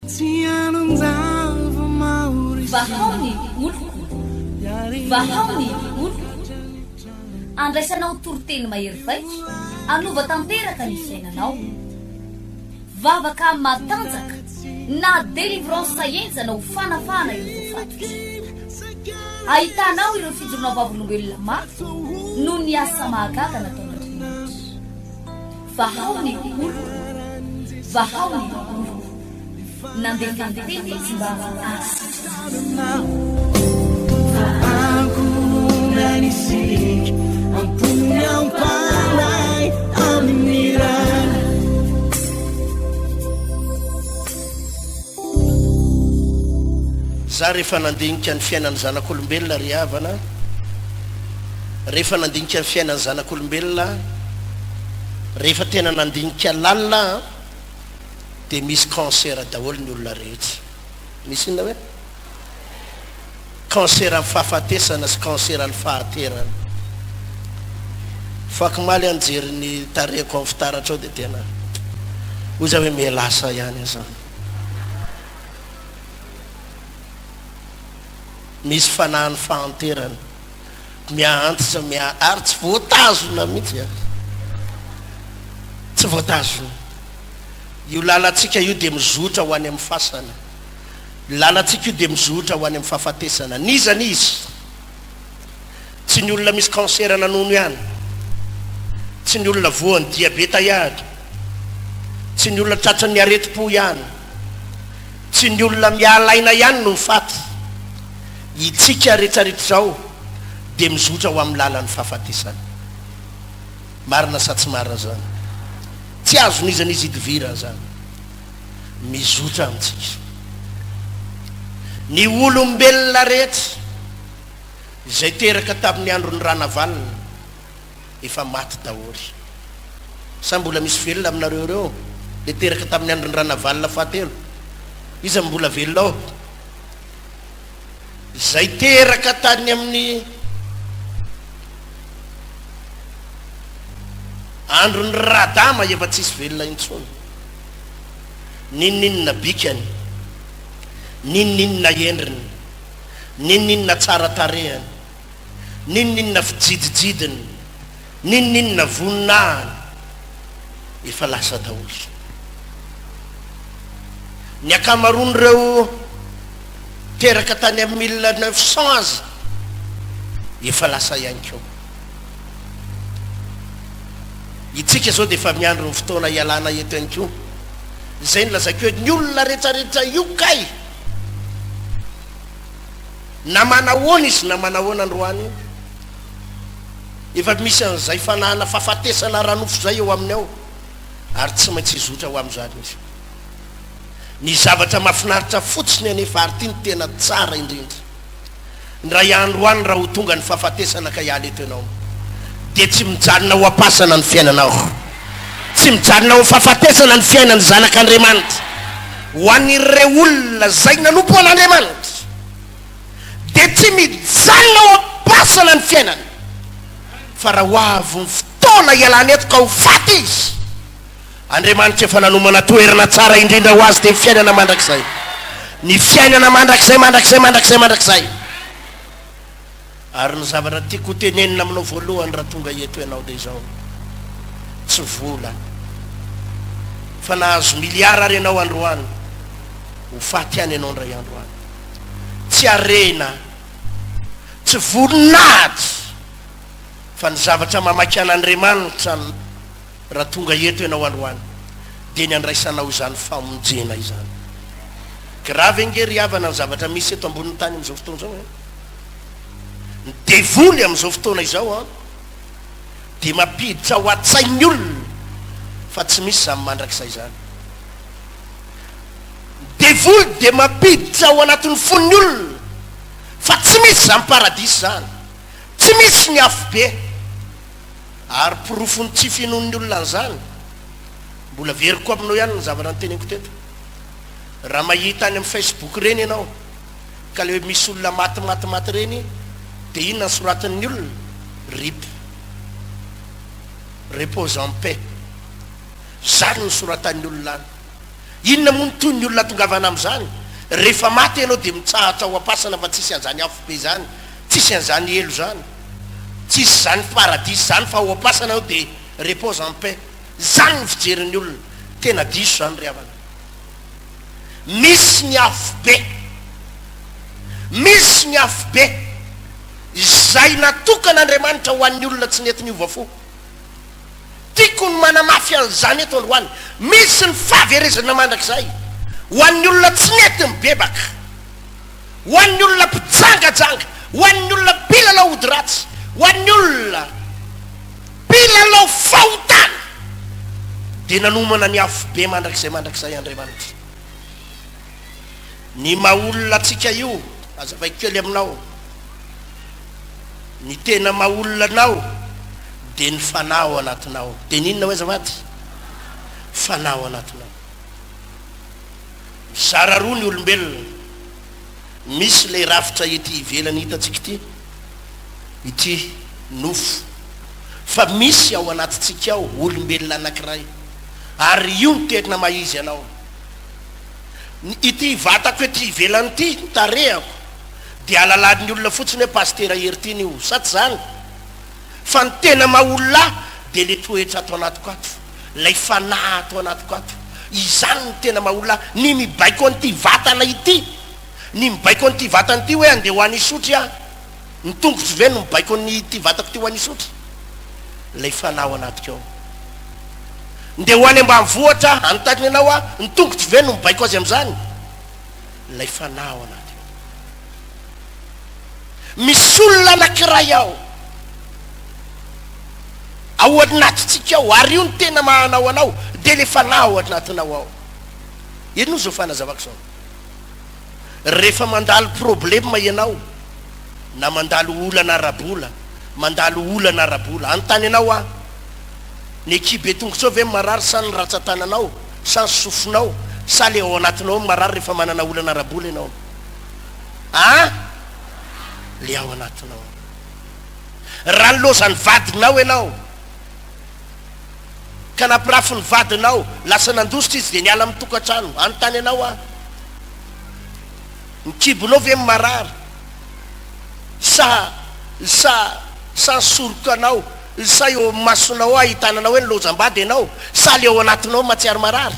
Vahao ny oloko, vahao ny oloko. Andraisanao toriteny mahery vaika hanova tanteraka ny fiainanao. Vavaka matanjaka na délivrance henjana ho fanafahana ireo voafatotra. Ahitanao ireo fijoroana vavolombelona mafy noho ny asa mahagaga nataon'Andriamanitra. Vahao ny oloko, vahao ny oloko. Nandefa ny teny izy mba hahasitrana azy. Za rehefa nandinika ny fiainan'ny zanak'olombelona ry havana, rehefa nandinika ny fiainan'ny zanak'olombelona, rehefa tena nandinika lalina aho dia misy cancer daholo ny olona rehetra. Misy inona hoe? Cancer ny fahafatesana sy cancer ny fahaterana. Fakomaly aho nijery ny tarehiko amin'ny fitaratra ao dia tena hoy za hoe miha-lasa ihany aho zany. Misy fanahin'ny fahanterana. Miha-antitra, miha ary tsy voatazona mihitsy an. Tsy voatazona. Io lalantsika io dia mizotra ho any amin'ny fasana. Lalantsika io dia mizotra ho any amin'ny fahafatesana. N'iza n'iza. Tsy ny olona misy cancer na nono ihany. Tsy ny olona voan'ny diabeta ihany. Tsy ny olona tratran'ny aretim-po ihany. Tsy ny olona miala aina ihany no faty. Itsika retraretra izao dia mizotra ho amin'ny lalan'ny fahafatesana. Marina sa tsy marina izany? Tsy azon'iza n'iza idivirana izany. Mizotra amintsika. Ny olombelona rehetra izay teraka tamin'ny andron'i Ranavalona efa maty daholo. Sa mbola misy velona aminareo ireo? Le teraka tamin'ny andron'i Ranavalona fahatelo. Iza no mbola velona ao? Izay teraka tany amin'ny andron'i Radama efa tsisy velona intsony. N'inon'inona bikany, n'inon'inona endriny, n'inon'inona tsara tarehany, n'inon'inona fijidijidiny, n'inon'inona voninahiny, efa lasa daholo. Ny ankamaroan'ireo teraka tany amin'ny 1900 aza efa lasa ihany koa. Itsika izao dia efa miandry ny fotoana hialana eto ihany koa. Izay no lazaiko hoe ny olona rehetrarehetra io kay na manahoana izy na manahoana androany efa misy an'izay fanahana fahafatesana ara-nofo izay eo aminy ao ary tsy maintsy hizotra ho amin'izany izy. Ny zavatra mahafinaritra fotsiny anefa ary ity no tena tsara indrindra, indray andro any raha ho tonga ny fahafatesana ka hiala eto ianao, dia tsy mijanona ao am-pasana ny fiainanao. Tsy mijanona ao fahafatesana ny fiainan'ny zanak'Andriamanitra. Ho an'ireo olona izay nanompo an'Andriamanitra, dia tsy mijanona ao am-pasana ny fiainany, fa raha ho avy ny fotoana hialany eto ka ho faty izy, Andriamanitra efa nanomana toerana tsara indrindra ho azy dia ny fiainana mandrakizay. Ny fiainana mandrakizay, mandrakizay, mandrakizay, mandrakizay. Ary ny zavatra tiako ho tenenina aminao voalohany raha tonga eto ianao dia izao, tsy vola. Fa nahazo miliara ary ianao androany, ho faty ihany ianao indray andro any. Tsy harena, tsy voninahitra, fa ny zavatra mamaky an'Andriamanitra Raha tonga eto ianao androany dia ny andraisanao izany famonjena izany. Grave ange ry havana ny zavatra misy eto ambonin'ny tany amin'izao fotoana izao e. Ny devoly amin'izao fotoana izao an dia mampiditra ao an-tsain'ny olona fa tsy misy izany mandrakizay izany. Ny devoly dia mampiditra ao anatin'ny fon'ny olona fa tsy misy izany paradisa izany. Tsy misy ny afobe. Ary porofon'ny tsy finoan'ny olona an'izany, mbola averiko aminao ihany ny zavatra noteneniko teto, raha mahita any amin'ny facebook ireny ianao, ka le hoe misy olona maty maty maty ireny, dia inona ny soratin'ny olona? Rip. Repose en paix. Izany no soratan'ny olona any. Inona moa no toy ny olona atongavana amin'izany? Rehefa maty ianao dia mitsahatra ao am-pasana fa tsisy an'izany afobe izany, tsisy an'izany helo izany, tsisy izany paradisa izany fa ao am-pasana ianao dia repose en paix. Izany no fijerin'ny olona. Tena diso izany ry havana. Misy ny afobe. Misy ny afobe izay natokan'Andriamanitra ho an'ny olona tsy nety niova fo. Tiako ny manamafy an'izany eto androany. Misy ny fahaverezana mandrakizay ho an'ny olona tsy nety nibebaka, ho an'ny olona mpijangajanga, ho an'ny olona mpilalao ody ratsy, ho an'ny olona mpilalao fahotana. Dia nanomana ny afobe mandrakizay mandrakizay Andriamanitra. Ny maha olona antsika io, azavaiko kely aminao. Ny tena maha olona anao dia ny fanahy ao anatinao. Dia ny inona hoe azafady? Fanahy ao anatinao. Mizara roa ny olombelona. Misy ilay rafitra ety ivelany hitantsika ity, ity nofo. Fa misy ao anatintsika ao olombelona anankiray. Ary io no tena maha izy anao. Ny ity vatako ety ivelany ity, ny tarehako, dia alalan'ny olona fotsiny hoe Pasitera Heritiana io, sa tsy zany? Fa ny tena maha olona ahy dia le toetra ato anatiko ato, lay fanahy ato anatiko ato, izany no tena maha olona ahy, ny mibaiko an'ity vatana ity, ny mibaiko an'ity vatana ity hoe andeha ho any Isotry aho, ny tongotro ve no mibaiko an'ity vatako ity ho any Isotry? Lay fanahy ao anatiko ao. Ndeha ho any ambanivohitra aho, hanontany anao aho, ny tongotro ve no mibaiko azy amin'izany? Ilay fanahy ao anaty ao. Misy olona anankiray ao, ao anatintsika ao, ary io no tena maha anao anao, dia ilay fanahy ao anatinao ao. Henoy izao fanazavako izao. Rehefa mandalo problème ianao, na mandalo olana ara-bola, mandalo olana ara-bola, hanontany anao aho, ny ekibe tongotrao ve marary sa ny ratsan-tananao sa ny sofinao sa le ao anatinao no marary rehefa manana olana ara-bola ianao? A? Le ao anatinao. Raha nilaozan'ny vadinao ianao ka nampirafy ny vadinao, lasa nandositra izy dia niala amin'ny tokantrano, hanontany anao aho, ny kibonao ve marary sa sa sa ny sorokanao Sa eo amin'ny masonao ao ahitana anao hoe nilaozam-bady ianao? Sa le ao anatinao mahatsiaro marary?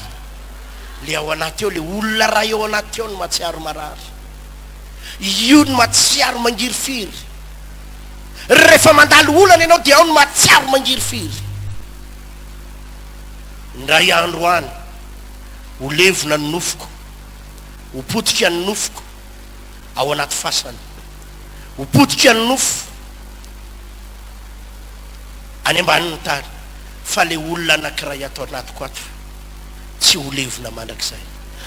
Le ao anaty ao, le olona ray ao anaty ao no mahatsiaro marary. Io no mahatsiaro mangirifiry. Rehefa mandalo olana ianao dia ao no mahatsiaro mangirifiry. Indray andro any, ho levona ny nofoko, ho potika ny nofoko ao anaty fasana. Ho potika ny nofo. Any ambanin'ny tany, fa le olona anakiray ato anatiko ato tsy ho levona mandrakizay.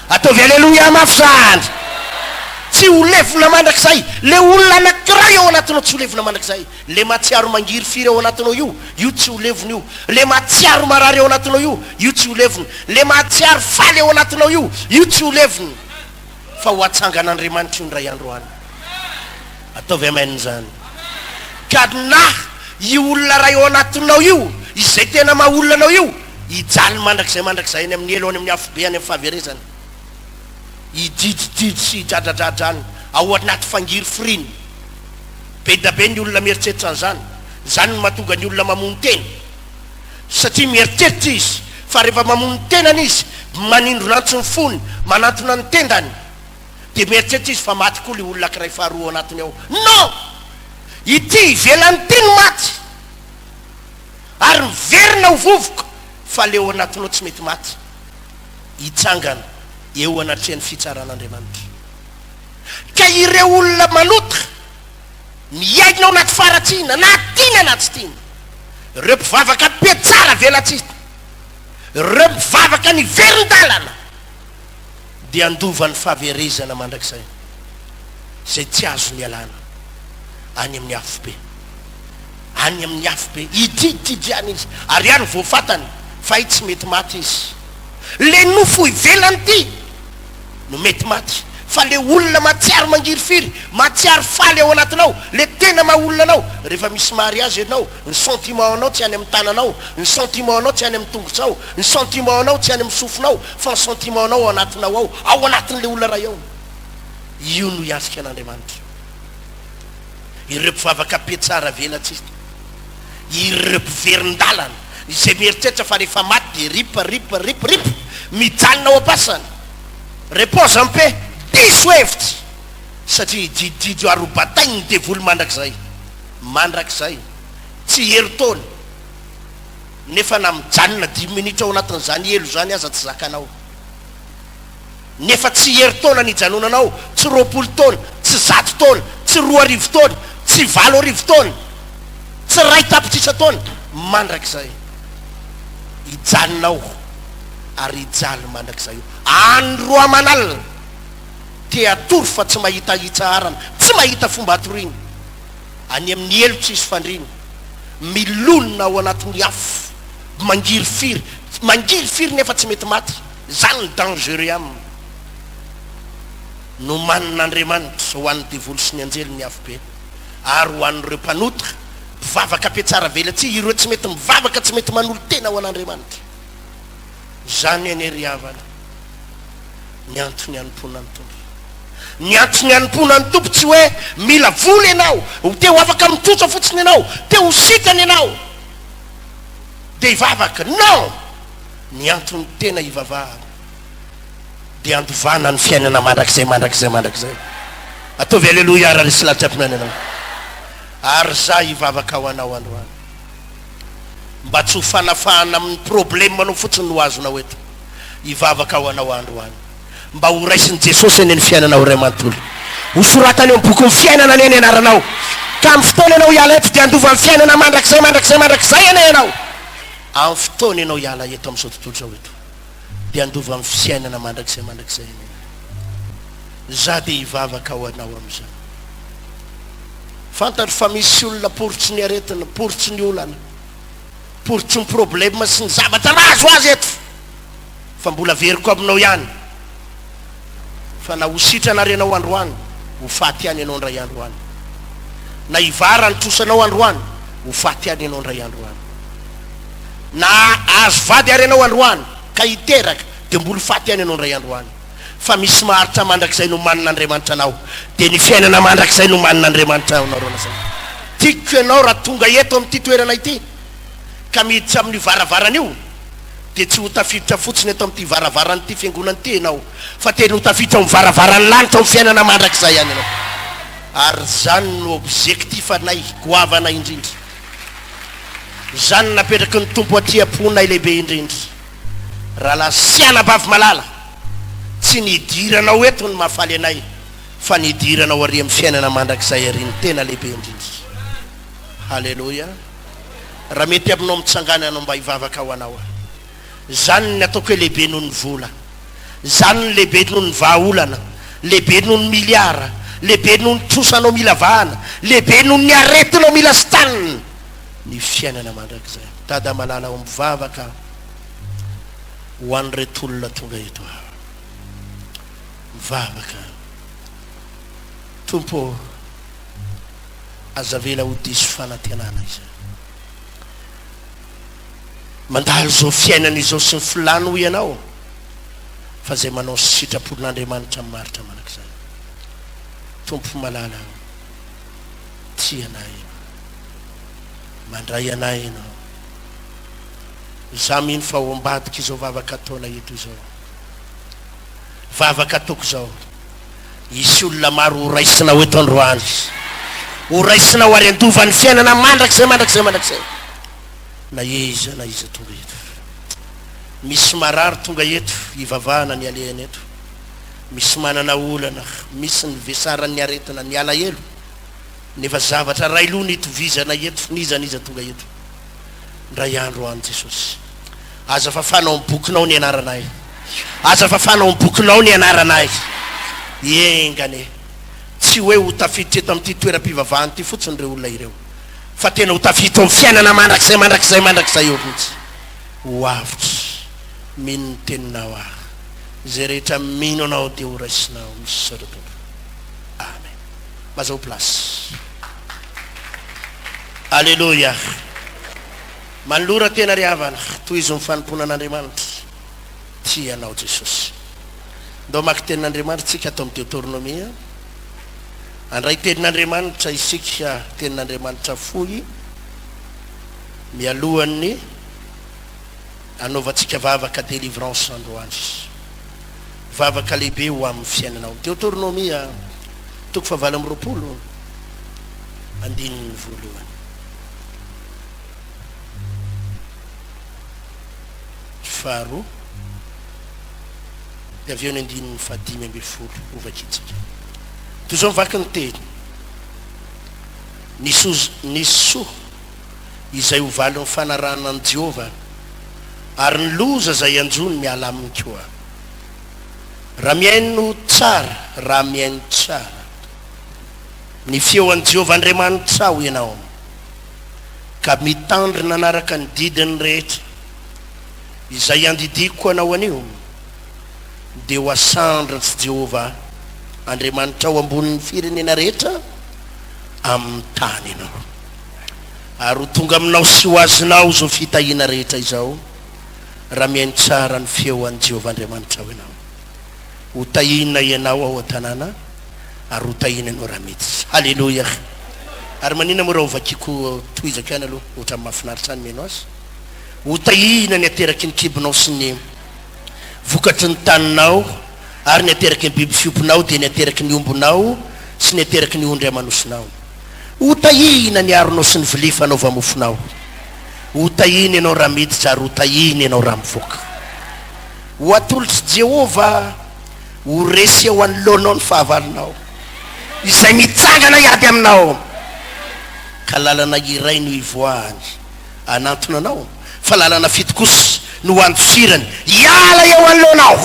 Ataovy aleloia mafy zany! Tsy ho levona mandrakizay. Le olona anakiray ao anatinao tsy ho levona mandrakizay. Le mahatsiaro mangirifiry ao anatinao io, io tsy ho levona io. Le mahatsiaro marary ao anatinao io, io tsy ho levona. Le mahatsiaro faly ao anatinao io, io tsy ho levona. Fa ho atsangan'Andriamanitra io indray andro any. Ataovy amen izany. Ka na io olona iray ao anatinao io, izay tena maha olona anao io, hijaly mandrakizay mandrakizay any amin'ny helo, any amin'ny afobe, any amin'ny fahaverezana. Hididididi sy hidradradradra any, ao anaty fangirifiriana. Be dia be ny olona mieritreritra an'izany. Izany no mahatonga ny olona mamono tena. Satria mieritreritra izy fa rehefa mamono ny tenany izy, manindron'antsy ny fony, manantona ny tendany. Dia mieritreritra izy fa maty koa le olona ankiray faharoa ao anatiny ao. Non! Ity ivelany ity no maty! Ary miverina ho vovoka fa le ao anatiny ao tsy mety maty. Hitsangana eo anatrehan'ny fitsaran'Andriamanitra. Ka ireo olona manota, miaina ao anaty faharatsiana, na tiana na tsy tiana, ireo mpivavaka mpiatsara velatsihy, ireo mpivavaka niverin-dalana, dia handova ny fahaverezana mandrakizay izay tsy azony ialana any amin'ny afobe. Any amin'ny afobe. Hidididy any izy. Ary any vao fantany fa hay tsy mety maty izy. Le nofo ivelany ity no mety maty. Fa le olona mahatsiaro mangirifiry, mahatsiaro faly ao anatinao, le tena maha olona anao, rehefa misy mariage ianao, ny sentiment anao tsy any amin'ny tananao, ny sentiment anao tsy any amin'ny tongotrao, ny sentiment anao tsy any amin'ny sofinao, fa ny sentiment anao ao anatinao ao, ao anatin'le olona iray ao. Io no hiatrika an'Andriamanitra. Ireo mpivavaka mpiatsara velatsihy, ireo mpiverin-dalana, izay mieritreritra fa rehefa maty dia rip, rip, rip, rip, mijanona ao am-pasana. Repose en paix, diso hevitra! Satria hidididio ary ho batain'ny devoly mandrakizay. Mandrakizay. Tsy herintaona. Nefa na mijanona dimy minitra ao anatin'izany helo izany aza tsy zakanao. Nefa tsy herintaona nijanonanao, tsy 20 taona, tsy 100 taona, tsy 2000 taona, tsy 8000 taona, tsy 1 tapitrisa taona, mandrakizay. Hijanona ao ary hijaly mandrakizay eo. Andro aman'alina, te hatory fa tsy mahita hitsaharana, tsy mahita fomba hatoriana. Any amin'ny helo tsisy fandriana, milonina ao anatin'ny afo, mangirifiry, mangirifiry nefa tsy mety maty. Izany ny dangereux aminy. Nomanin'Andriamanitra ho an'ny devoly sy ny anjely ny afobe, ary ho an'ireo mpanota, mpivavaka mpiatsara velatsihy, ireo tsy mety mivavaka, tsy mety manolo-tena ho an'Andriamanitra. Izany anie ry havana ny antony hanompoana ny Tompo. Ny antony hanompoana ny Tompo tsy hoe mila vola ianao, te ho afaka mitrosa fotsiny ianao, te ho sitrana ianao dia hivavaka. Non! Ny antony tena hivavahana dia handovana ny fiainana mandrakizay mandrakizay mandrakizay. Ataovy aleloia raha resy lahatra ampinany ianao. Ary za hivavaka ho anao androany. Mba tsy ho fanafahana amin'ny problème anao fotsiny no azonao eto. Hivavaka ho anao androany. Mba ho raisin'i Jesosy anie ny fiainanao iray manontolo. Ho soratany eo amin'ny bokin'ny fiainana anie ny anaranao. Ka amin'ny fotoana ianao hiala eto dia handova ny fiainana mandrakizay mandrakizay mandrakizay anie ianao. Amin'ny fotoana ianao hiala eto amin'izao tontolo izao eto dia handova ny fiainana mandrakizay mandrakizay ianao. Za dia hivavaka ho anao amin'izany. Fantatro fa misy olona porotry ny aretina, porotry ny olana, porotry ny problème sy ny zavatra mahazo azy eto. Fa mbola averiko aminao ihany fa na ho sitrana ary ianao androany, ho faty ihany ianao indray andro any. Na hivara ny trosanao androany, ho faty ihany ianao indray andro any. Na azo vady ary ianao androany ka hiteraka, dia mbola ho faty ihany ianao indray andro any. Fa misy maharitra mandrakizay nomanin'Andriamanitra anao, dia ny fiainana mandrakizay nomanin'Andriamanitra anao Ronasana. Tiako ianao raha tonga eto amin'ity toerana ity ka miditra amin'io varavarana io, dia tsy ho tafiditra fotsiny eto amin'ity varavaran'ity fiangonana ity ianao, fa tena ho tafiditra ao amin'ny varavaran'ny lanitra ao amin'ny fiainana mandrakizay ihany ianao. Ary izany no objectif anay goavana indrindra. Izany no napetraky ny Tompo aty am-ponay lehibe indrindra. Rahalahy sy anabavy malala, tsy ny hidiranao eto no mahafaly anay, fa ny hidiranao ary amin'ny fiainana mandrakizay ary no tena lehibe indrindra. Haleloia. Raha mety aminao mitsangana ianao mba hivavaka ho anao aho. Izany ny ataoko hoe lehibe noho ny vola. Izany ny lehibe noho ny vahaolana. Lehibe noho ny miliara. Lehibe noho ny trosanao mila vahana. Lehibe noho ny aretinao mila sitranina. Ny fiainana mandrakizay. Dada malala o mivavaka ho an'ireto olona tonga eto aho. Mivavaka. Tompo ô. Aza avela ho diso fanantenana izany. Mandalo izao fiainana izao sy ny filàny hoy ianao, fa izay manao ny sitrapon'Andriamanitra maharitra mandrakizay. Tompo malala o, tia anay Ianao. Mandray anay Ianao. Izaho mino fa ao ambadik'izao vavaka ataonay eto izao, vavaka ataoko izao, Hisy olona maro ho raisinao eto androany. Ho raisinao ary handova ny fiainana mandrakizay, mandrakizay, mandrakizay. Na iza na iza tonga eto. Misy marary tonga eto, hivavahana ny alehany eto. Misy manana olana, misy ny vesaran'ny aretina, ny alahelo. Nefa zavatra ray loha ny itovizana eto, n'iza n'iza tonga eto. Indray andro any Jesosy. Aza fafana ao amin'ny bokinao ny anaranay. Aza fafana ao amin'ny bokinao ny anaranay. Enga anie. Tsy hoe ho tafiditra eto amin'ity toeram-pivavahana ity fotsiny ireo olona ireo, fa tena ho tafiditra ao amin'ny fiainana mandrakizay, mandrakizay, mandrakizay eo mihitsy. Ho avotra. Mino ny teninao aho. Izay rehetra mino Anao dia ho raisinao. Misaotra Tompo. Amen. Mazao place. Aleloia. Manolora tena ry havana, tohizo ny fanompoana an'Andriamanitra. Tia anao Jesosy. Ndao hamaky tenin'Andriamanitra tsika ato amin'ny Deoteronomia. Handray tenin'Andriamanitra isika, tenin'Andriamanitra fohy mialohan'ny hanaovantsika vavaka délivrance androany. Vavaka lehibe ho amin'ny fiainanao. Deoteronomia toko fahavalo amby 20 andininy voalohany. Faharoa, dia avy eo ny andininy fahadimy ambin'ny folo ho vakintsika. Toy izao mivaky ny teny, Ny soa, ny soa izay ho valin'ny fanarahana an'i Jehovah, ary ny loza izay hanjo ny miala aminy koa. Raha mihaino tsara, raha mihaino tsara ny feo an'i Jehovah Andriamanitrao ianao, ka mitandrina hanaraka ny didiny rehetra izay andidiako anao anio, dia ho asandratr'i Jehovah Andriamanitrao ambonin'ny firenena rehetra amin'ny tany ianao. Ary ho tonga aminao sy ho azonao izao fitahiana rehetra izao, raha mihaino tsara ny feo an'i Jehovah Andriamanitrao ianao. Hotahina ianao ao an-tanàna, ary hotahina ianao raha miditra. Haleloia! Ary maninona moa raha hovakiko tohizako ihany aloha, ohatran'ny mahafinaritra ahy ny mihaino azy. Hotahina ny ateraky ny kibonao sy ny vokatry ny taninao, ary ny ateraky ny biby fiompinao, dia ny ateraky ny ombinao sy ny ateraky ny ondry aman'osinao. Hotahina ny aronao sy ny vilia fanaova-mofonao. Hotahina ianao raha miditra, ary hotahina ianao raha mivoaka. Ho atolotr'i Jehovah ho resy eo anoloanao ny fahavalonao, izay mitsangana hiady aminao, ka lalana iray no hivoahany hanantona anao, fa lalana fito kosa no handosirany hiala eo anoloanao.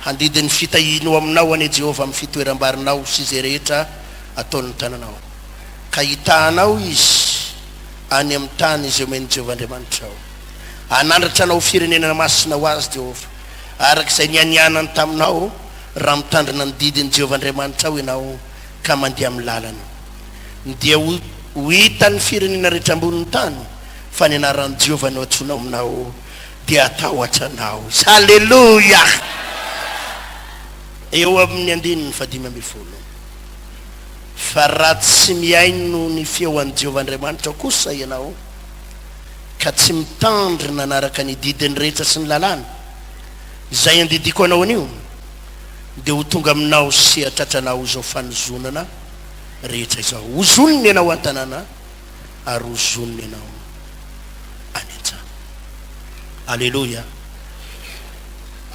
Handidy ny fitahiany ho aminao anie Jehovah amin'ny fitoeram-barinao sy izay rehetra ataon'ny tananao, ka hitahanao Izy any amin'ny tany izay omen'i Jehovah Andriamanitrao. Hanandratra anao ho firenena masina ho Azy Jehovah, araka izay nianianany taminao, raha mitandrina ny didin'i Jehovah Andriamanitrao ianao ka mandeha amin'ny lalany. Dia ho hitan'ny firenena rehetra ambonin'ny tany fa ny anaran'i Jehovah no antsoina aminao, dia hatahotra anao izy. Haleloia! Eo amin'ny andininy fahadimy ambin'ny folo. Fa raha tsy mihaino ny feo an'i Jehovah Andriamanitrao kosa ianao, ka tsy mitandrina hanaraka ny didiny rehetra sy ny lalàny, izay andidiako anao anio, dia ho tonga aminao sy hahatratra anao izao fanozonana rehetra izao. Hozonina ianao an-tanàna, ary hozonina ianao any an-tsaha. Aleloia!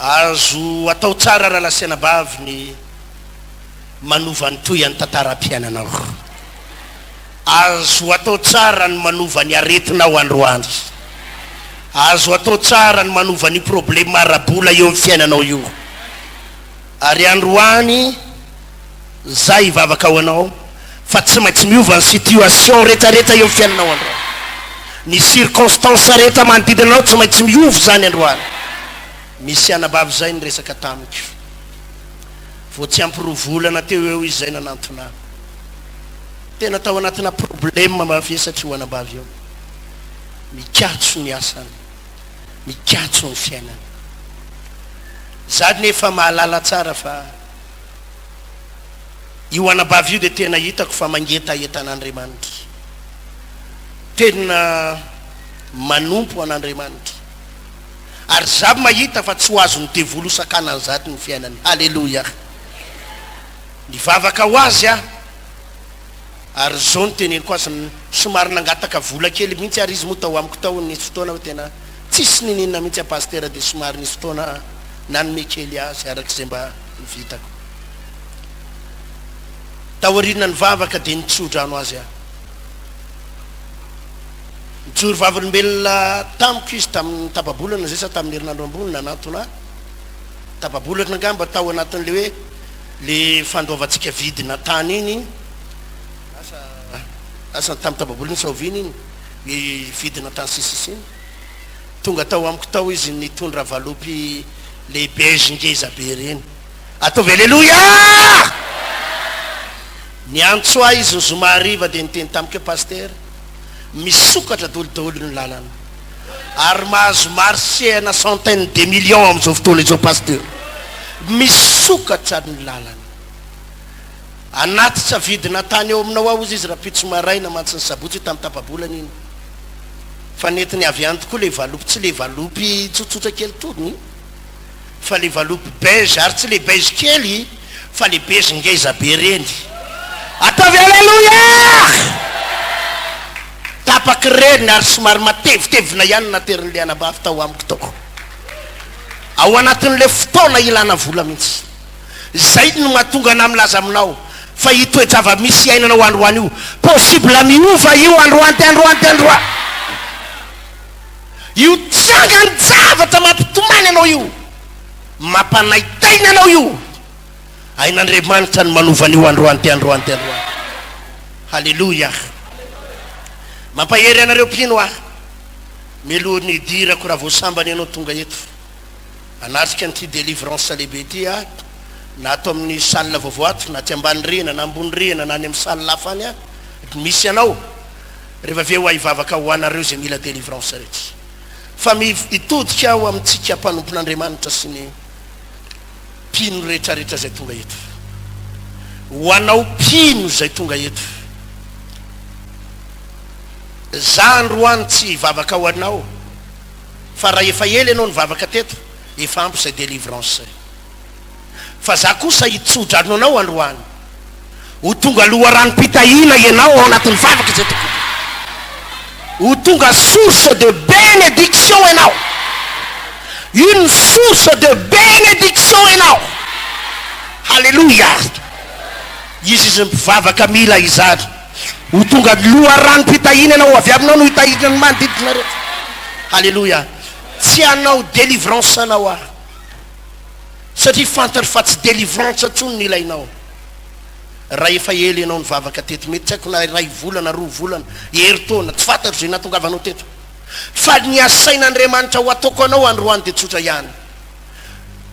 Azo atao tsara rahalahy sy anabavy ny manova ny tohian'ny tantaram-piainanao. Azo atao tsara ny manova ny aretinao androany. Azo atao tsara ny manova ny problema ara-bola eo amin'ny fiainanao io. Ary androany za hivavaka ho anao fa tsy maintsy miova ny situation retraretra eo amin'ny fiainanao androany. Ny circonstance rehetra manodidina anao tsy maintsy miova izany androany. Misy anabavy zay niresaka tamiko. Vao tsy ampy roa volana teo eo izy zay nanantona ahy. Tena tao anatina problème mavesatra io anabavy io. Mikatso ny asany, mikatso ny fiainany. Za nefa mahalala tsara fa io anabavy io dia tena hitako fa mangetaheta an'Andriamanitra. Tena manompo an'Andriamanitra. Ary za mahita fa tsy ho azon'ny devoly ho sakanany zany ny fiainany. Haleloia. Nivavaka ho azy aho. Ary izao no teneniko azy, somary nangataka vola kely mihitsy ary izy moa tao amiko tao nisy fotoana hoe tena tsisy niniana mihitsy aho pasitera dia somary nisy fotoana nanome kely azy araka izay mba vitako. Taoriana nivavaka dia nitsodrano azy aho. Nijoro vavolombelona tamiko izy tamin'ny tapa-bolana izay sa tamin'ny herinandro ambony nanantona ahy. Tapa-bolana angamba tao anatin'ilay hoe Le fandoavantsika vidina tany iny, asa asa tamin'ny tapa-bolana sa oviana iny, ny vidina tany sisisy iny. Tonga tao amiko tao izy nitondra valopy Le beige ngeza be ireny. Ataovy aleloia! Niantso ahy izy ny zoma hariva dia niteny tamiko hoe Pasitera, misokatra daholo ny lalana ary mahazo marché ana centaine de millions amin'izao fotoana izao Pasteur. Misokatra ny lalana. Hanatitra vidina tany eo aminao aho hozy izy rahampitso maraina mantsy ny sabotsy io tamin'ny tapa-bolana iny. Fa nentiny avy any tokoa ilay valopy, tsy ilay valopy tsotsotra kely tony fa le valopy beige ary tsy le beige kely fa le beige ngeza be reny. Ataovy aleloia! Tapaky reny ary somary matevitevina ihany naterin'le anabavy tao amiko tao. Ao anatin'le fotoana ilana vola mihitsy. Zay no mahatonga anah milaza aminao fa io toe-java-misy iainanao androany io, possible miova io androany ty androany ty androany. Io trangan-javatra mampitomany anao io, mampanaintaina anao io, hain'Andriamanitra ny manova an'io androany ty androany ty androany. Haleloia! Mampahery anareo mpino aho, mialohan'ny hidirako raha vao sambany ianao tonga eto, hanatrika an'ity délivrance lehibe ity aho, na ato amin'ny salle vaovao ato, na aty ambany rihana, na ambony rihana, na any amin'ny salle hafa any aho, misy anao. Rehefa avy eo aho hivavaka ho anareo izay mila délivrance rehetra. Fa hitodika aho amintsika mpanompon'Andriamanitra sy ny mpino rehetra rehetra izay tonga eto. Ho anao mpino izay tonga eto. Za androany tsy hivavaka ho anao fa raha efa ela ianao nivavaka teto efa ampy izay délivrance izay. Fa za kosa hitsodrano anao androany. Ho tonga loharanom-pitahiana ianao ao anatin'ny vavaka izay tokony. Ho tonga source de bénédiction ianao. Une source de bénédiction ianao. Haleloia. Izy izy mpivavaka mila izany. Ho tonga loharanom-pitahiana ianao, avy aminao no hitahiana ny manodidina rehetra. Haleloia. Tsy hanao délivrance anao aho. Satria fantatro fa tsy délivrance intsony ny ilainao. Raha efa ela ianao nivavaka teto, mety tsy haiko na iray volana, roa volana, herintaona, tsy fantatro izay nahatongavanao teto. Fa ny asain'Andriamanitra ho ataoko anao androany dia tsotra ihany.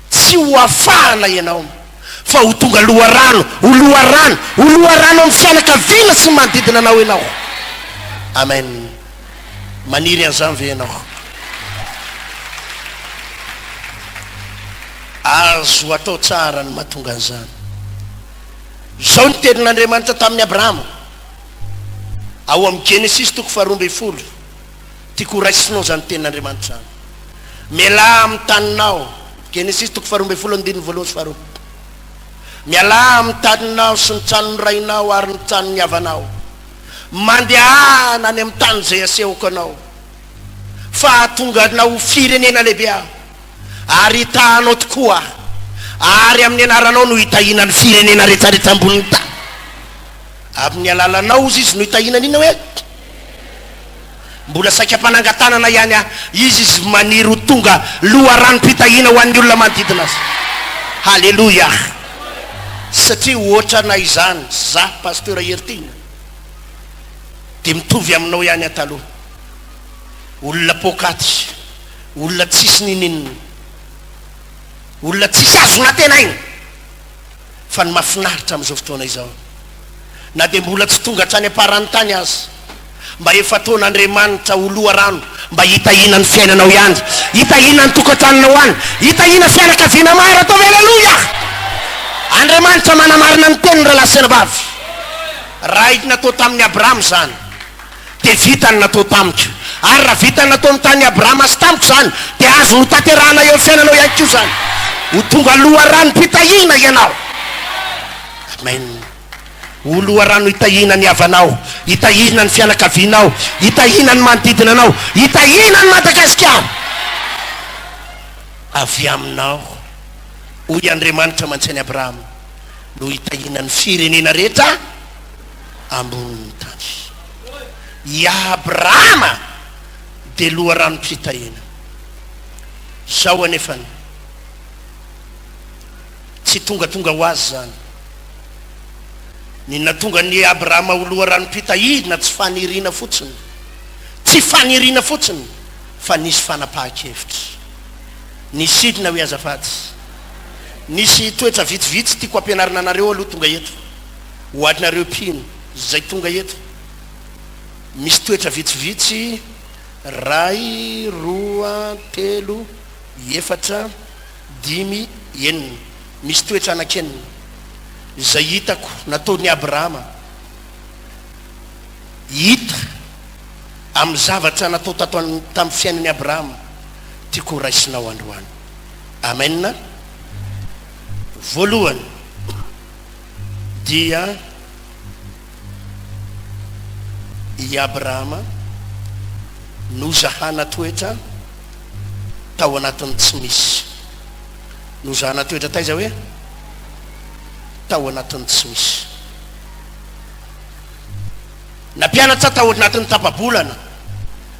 Tsy ho afahana ianao, fa ho tonga loharano, ho loharano, ho loharano amin'ny fianakaviana sy ny manodidina anao ianao. Amen. Maniry an'izany ve ianao? Azo atao tsara ny mahatonga an'izany. Izao ny tenin'Andriamanitra tamin'i Abrahama, ao amin'ny Genesisy toko faharoa ambin'ny folo. Tiako ho raisinao izany tenin'Andriamanitra izany. Mialà amin'ny taninao, Genesisy toko faharoa ambin'ny folo andininy voalohany sy faharoa. Mialà amin'ny taninao sy ny tranon'ny rainao ary ny tranon'ny havanao. Mandehana any amin'ny tany izay asehoko anao, fa hahatonga anao ho firenena lehibe Aho, ary hitaha anao tokoa Aho, ary amin'ny anaranao no hitahiana ny firenena rehetrarehetra ambonin'ny tany. Amin'ny alalanao, hozy izy, no hitahiana ny inona hoe? Mbola saika mpanangan-tanana ihany aho. Izy izy maniry ho tonga loharanom-pitahiana ho an'ny olona manodidina azy. Haleloia! Satria ohatranay izany, za Pasteur Heritiana dia mitovy aminao ihany aho taloha. Olona poakaty, olona tsisy ninininona, olona tsisy azo nantenaina. Fa ny mahafinaritra amin'izao fotoana izao, na dia mbola tsy tonga hatrany am-paran'ny tany aza, mba efa ataon'Andriamanitra ho loharano mba hitahiana ny fiainanao ihany, hitahiana ny tokantranonao any, hitahiana fianakaviana maro. Ataovy Aleloia! Andriamanitra manamarina ny teniny rahalahy sy anabavy. Raha natao tamin'i Abrahama izany, dia vitany natao tamiko. Ary raha vitany natao tamin'i Abrahama sy tamiko izany, dia azo notanterahana eo amin'ny fiainanao ihany koa izany. Ho tonga loharanom-pitahiana ianao. Amen. Ho loharano hitahiana ny havanao, hitahiana ny fianakavianao, hitahiana ny manodidina anao, hitahiana an'i Madagasikara. Avy aminao, hoy Andriamanitra mantsy an'i Abrahama, no hitahiana ny firenena rehetra ambonin'ny tany. I Abrahama dia loharanom-pitahiana. Izao anefany, tsy tongatonga ho azy izany. Ny nahatonga an'i Abrahama ho loharanom-pitahiana tsy faniriana fotsiny, tsy faniriana fotsiny fa nisy fanapahan-kevitra. Nisy inona hoe azafady? Nisy toetra vitsivitsy tiako ampianarina anareo aloha tonga eto. Ho anareo mpino izay tonga eto. Misy toetra vitsivitsy, ray, roa, telo, efatra, dimy, enina. Misy toetra anankienina izay hitako nataon'i Abrahama. Hita amin'ny zavatra natao tato tamin'ny fiainan'i Abrahama tiako ho raisinao androany. Amen. Voalohany dia i Abrahama nozahana toetra tao anatin'ny tsy misy. Nozahana toetra taiza hoe? Tao anatin'ny tsy misy. Nampianatra tao anatin'ny tapa-bolana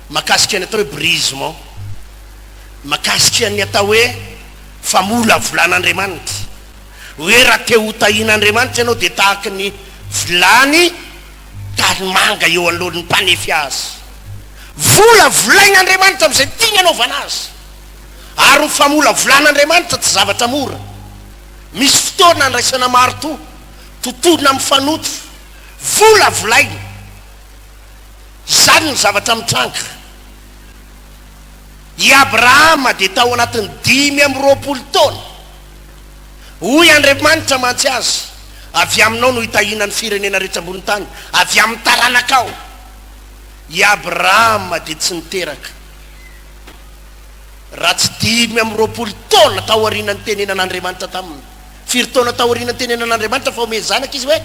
mahakasika ny atao hoe brisement, mahakasika ny atao hoe famolavolan'Andriamanitra, hoe raha te ho tahian'Andriamanitra ianao dia tahaka ny vilany tanimanga eo anoloan'ny mpanefy azy. Volavolain'Andriamanitra amin'izay tiany hanaovana azy. Ary ny famolavolan'Andriamanitra tsy zavatra mora. Misy fotoana andraisana maritoa, totoina amin'ny fanoto, Volavolaina. Izany ny zavatra mitranga. I Abrahama dia tao anatin'ny 25 taona. Hoy Andriamanitra mantsy azy, Avy aminao no hitahiana ny firenena rehetra ambonin'ny tany, avy amin'ny taranakao. I Abrahama dia tsy niteraka raha tsy 25 taona taorian'ny nitenenan'Andriamanitra taminy. Firy taona taoriana nitenenan'Andriamanitra fa omeny zanaka izy hoe?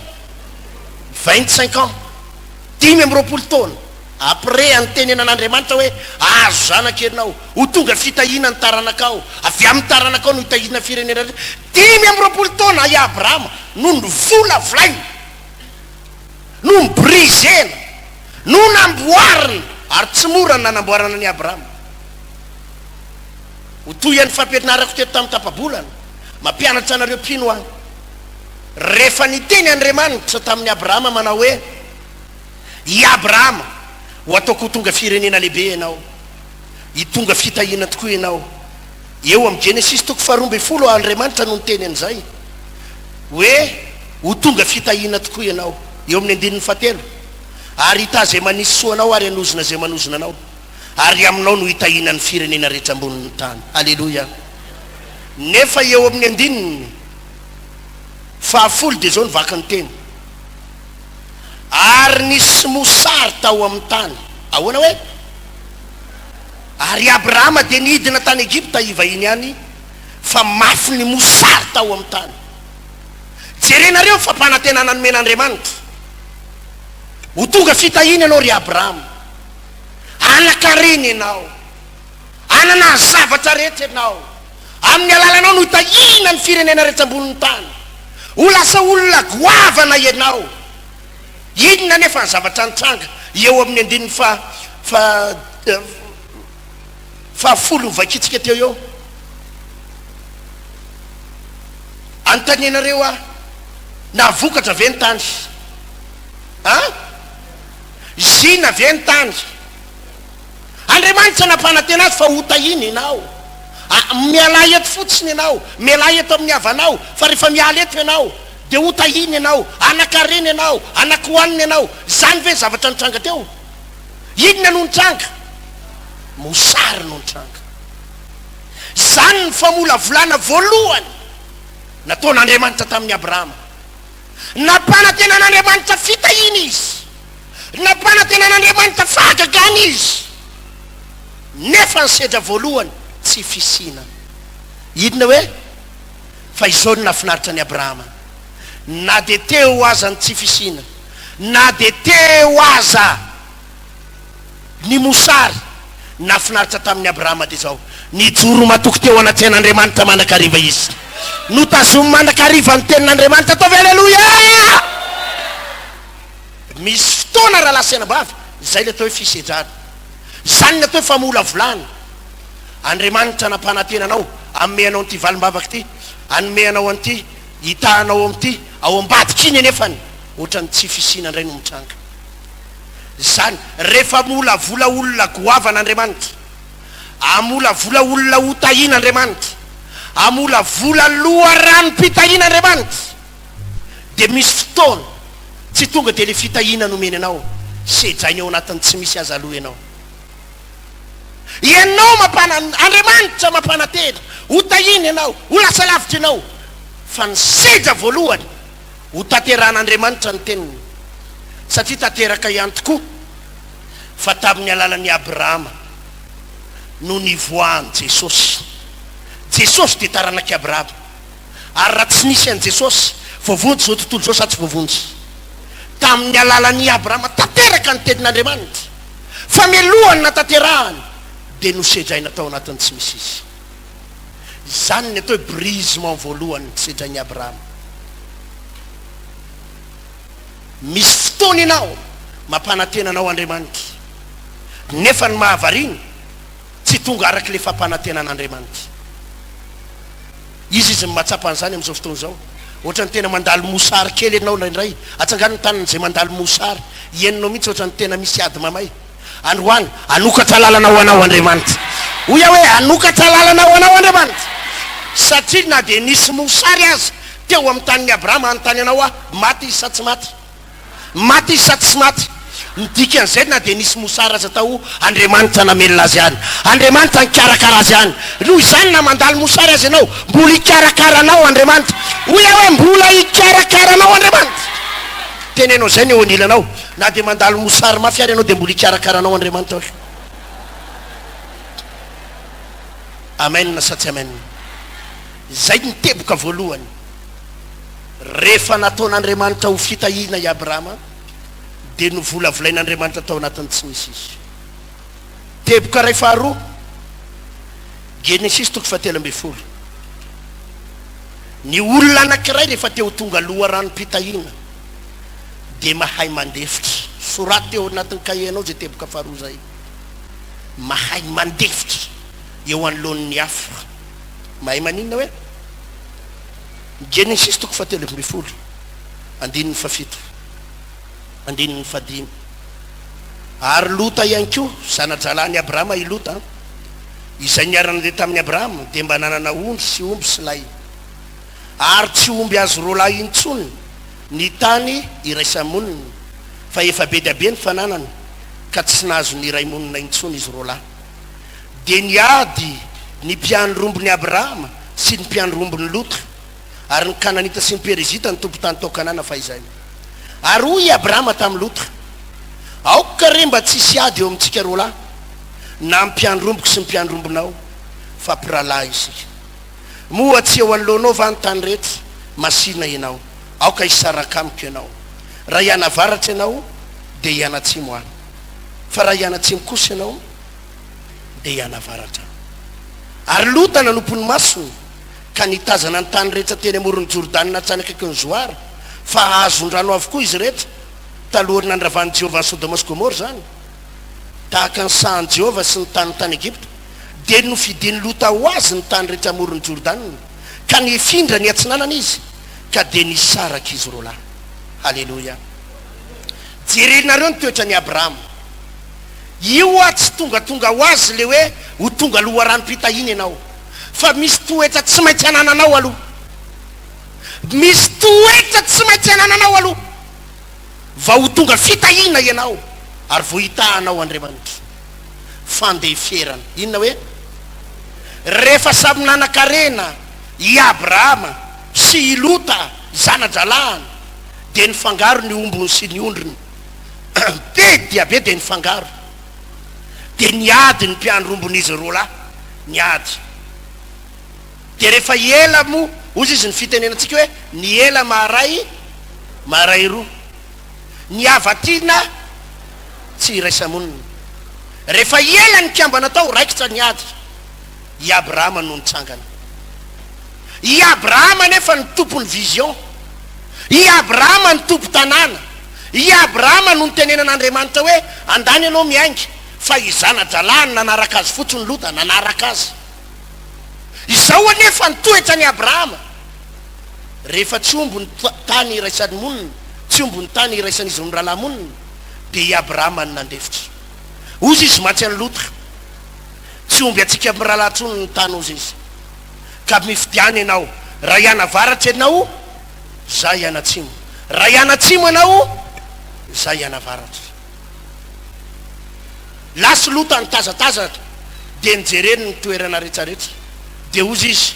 25 ans, 25 taona après nitenenan'Andriamanitra hoe ahazo zanaka ianao, ho tonga fitahiana ny taranakao, avy amin'ny taranakao no hitahiana firenena rehetra. 25 taona i Abrahama no novolavolaina, no nibrisena, no namboarina, ary tsy mora ny nanamboarana an'i Abrahama. Ho toy an'ny fampianarako teto tamin'ny tapa-bolana, mampianatra anareo mpino aho. Rehefa niteny Andriamanitra tamin'i Abrahama manao hoe, I Abrahama, ho ataoko ho tonga firenena lehibe ianao, hitonga fitahiana tokoa ianao. Eo amin'ny Genesisy toko faharoa ambin'ny folo Andriamanitra no niteny an'izay, hoe ho tonga fitahiana tokoa ianao. Eo amin'ny andininy fahatelo, ary hitaha izay manisy soa anao ary hanozona izay manozona anao. Ary aminao no hitahiana ny firenena rehetra ambonin'ny tany. Aleloia! Nefa eo amin'ny andininy fahafolo dia izao no vaky ny teny, Ary nisy mosary tao amin'ny tany. Ahoana hoe? Ary Abrahama dia nidina tany Egypta hivahiny any, fa mafy ny mosary tao amin'ny tany. Jerenareo ny fampanantenana nomen'Andriamanitra. Ho tonga fitahiana ianao, ry Abrahama. Hanan-karena ianao. Hanana ny zavatra rehetra ianao. Amin'ny alalanao no hitahiana ny firenena rehetra ambonin'ny tany. Ho lasa olona goavana ianao. Inona anefa ny zavatra nitranga eo amin'ny andininy faha, faha, fahafolo novakintsika teo eo? Anontanianareo aho, nahavokatra ve ny tany? An? Zina ve ny tany? Andriamanitra nampanantena azy fa hotahiny ianao. A, mialà eto fotsiny ianao, mialà eto amin'ny havanao, fa rehefa miala eto ianao, dia hotahiny ianao, hanan-karena ianao, hanan-kohanina ianao. Izany ve ny zavatra nitranga teo? Inona no nitranga? Mosary no nitranga. Izany ny famolavolana voalohany nataon'Andriamanitra tamin'i Abrahama. Nampanantena an'Andriamanitra fitahiana izy. Nampanantena an'Andriamanitra fahagagana izy. Nefa ny sedra voalohany tsy fisiana. Inona hoe? Fa izao no nahafinaritra an'i Abrahama, na dia teo aza ny tsy fisiana, na dia teo aza Ny mosary nahafinaritra tamin'i Abrahama dia izao, nijoro matoky teo anatrehan'Andriamanitra mandrakariva izy. Notazominy mandrakariva ny tenin'Andriamanitra. Ataovy Aleloia! Misy fotoana rahalahy sy anabavy, izay ilay atao hoe fisedrana. Izany ny atao hoe famolavolana. Andriamanitra nampanantena anao, hanome anao an'ity valim-bavaka ity, hanome anao an'ity, hitaha anao amin'ity, ao ambadik'iny anefany, ohatran'ny tsy fisiana indray no mitranga. Izany, rehefa hamolavola olona goavana Andriamanitra. Hamolavola olona ho tahiana Andriamanitra. Hamolavola loharanom-pitahiana Andriamanitra. Dia misy fotoana, tsy tonga dia ilay fitahiana nomeny anao, sedrainy ao anatin'ny tsy misy aza aloha ianao. Ianao mampana, Andriamanitra mampanantena, ho tahiana ianao, ho lasa lavitra ianao. Fa ny sedra voalohany, ho tanterahan'Andriamanitra ny teniny. Satria tanteraka ihany tokoa fa tamin'ny alalan'i Abrahama no nivoahan'i Jesosy. Jesosy dia taranak'i Abrahama. Ary raha tsy nisy an'i Jesosy, voavonjy izao tontolo izao sa tsy voavonjy? Tamin'ny alalan'i Abrahama tanteraka ny tenin'Andriamanitra. Fa mialohan'ny natanterahany dia nosedraina tao anatin'ny tsy misy izy. Izany ny atao hoe brisement voalohany sedrain'i Abrahama. Misy fotoana ianao mampanantena anao Andriamanitra, nefa ny mahavariana tsy tonga araka ilay fampanantenan'Andriamanitra. Iza izy no mahatsapa an'izany amin'izao fotoana izao? Ohatran'ny tena mandalo mosary kely ianao indraindray. Atsangano ny tanana izay mandalo mosary. Henonao mihitsy ohatran'ny tena misy ady mamay. Androany, hanokatra lalana ho anao Andriamanitra. Hoy aho hoe, hanokatra lalana ho anao Andriamanitra. Satria na dia nisy mosary aza teo amin'ny tanin'i Abrahama, hanontany anao aho, maty izy sa tsy maty? Maty izy sa tsy maty? Ny dikan'izay na dia nisy mosary aza tao, Andriamanitra namelona azy ihany. Andriamanitra nikarakara azy ihany. Noho izany na mandalo mosary aza ianao, mbola hikarakara anao Andriamanitra. Hoy aho hoe mbola hikarakara anao Andriamanitra. Teneno an'izay ny eo anilanao. Na dia mandalo mosary mafy ary ianao dia mbola hikarakara anao Andriamanitra hoe. Amen sa tsy amen? Izay ny teboka voalohany. Rehefa nataon'Andriamanitra ho fitahiana i Abrahama, dia novolavolain'Andriamanitra tao anatin'ny tsy misy izy. Teboka iray faharoa, Genesisy toko fahatelo ambin'ny folo. Ny olona anankiray rehefa te ho tonga loharanom-pitahiana dia mahay mandefitra. Soraty eo anatin'ny kahienao izay teboka faharoa izay. Mahay mandefitra eo anoloan'ny hafa. Mahay maninona hoe? Genesisy toko fahatelo ambin'ny folo, andininy fahafito, andininy fahadimy. Ary Lota ihany koa, zana-drahalahin'i Abrahama i Lota, izay niara-nandeha tamin'i Abrahama, dia mba nanana ondry sy omby sy lay. Ary tsy omby azy roalahy intsony ny tany iraisa-monina, fa efa be dia be ny fananany, ka tsy nahazo niray monina intsony izy roalahy. Dia niady ny mpiandry ombin'i Abrahama sy ny mpiandry ombin'i Lota, ary ny Kananita sy ny Perizita ny tompon-tany tao Kanana fahizay. Ary hoy i Abrahama tamin'i Lota, Aoka re mba tsy hisy ady eo amintsika roalahy, na ny mpiandry ombiko sy ny mpiandry ombinao, fa mpirahalahy isika. Moa tsy eo anoloanao va ny tany rehetra? Masìna ianao, aoka hisaraka amiko ianao. Raha hianavaratra ianao, dia hianatsimo aho. Fa raha hianatsimo kosa ianao, dia hianavaratra aho. Ary Lota nanompo ny masony, ka nitazana ny tany rehetra teny amoron'i Jordana hatrany akaikin'i Zoara, fa hahazon-drano avokoa izy rehetra, talohan'ny nandravan'i Jehovah an'i Sodoma sy Gomora izany. Tahaka ny sahan'i Jehovah sy ny tany tany Egypta, dia nofidin'i Lota ho azy ny tany rehetra amoron'i Jordana, ka nifindra niatsinanana izy, ka dia nisaraka izy roalahy. Haleloia! Jerenareo ny toetran'i Abrahama. Io hoa tsy tongatonga ho azy le hoe ho tonga loharanom-pitahiana ianao. Fa misy toetra tsy maintsy anananao aloha. Misy toetra tsy maintsy anananao aloha vao ho tonga fitahiana ianao ary vao hitaha anao Andriamanitra. Fandeferana. Inona hoe? Rehefa samy nanan-karena i Abrahama sy i Lota zana-dralahiny dia nifangaro ny ombiny sy ny ondriny. Be dia be dia nifangaro. Dia niady ny mpiandry ombin'izy roalahy. Niady. Dia rehefa ela moa, hozy izy ny fitenenantsika hoe, ny ela maharay maharay roa. Ny hava-tiana tsy iraisa-monina. Rehefa ela ny mpiambana tao, raikitra ny ady. I Abrahama no nitsangana. I Abrahama anefa no tompon'ny vision. I Abrahama no tompon-tanàna. I Abrahama no nitenenan'Andriamanitra hoe, Andany ianao miainga, fa i zana-dralahiny nanaraka azy fotsiny Lota, nanaraka azy. Izao anefa ny toetran'i Abrahama, rehefa tsy omby ny tany iraisany monina, tsy omby ny tany iraisan'izy mirahalahy monina, dia i Abrahama no nandefitra. Hozy izy mantsy an'i Lota. Tsy omby antsika mirahalahy intsony ny tany hozy izy. Ka mifidiana ianao. Raha hianavaratra ianao, za hianatsimo. Raha hianatsimo ianao, za hianavaratra. Lasa Lota nitazatazana, dia nijereny ny toerana retsaretsa. Dia hozy izy,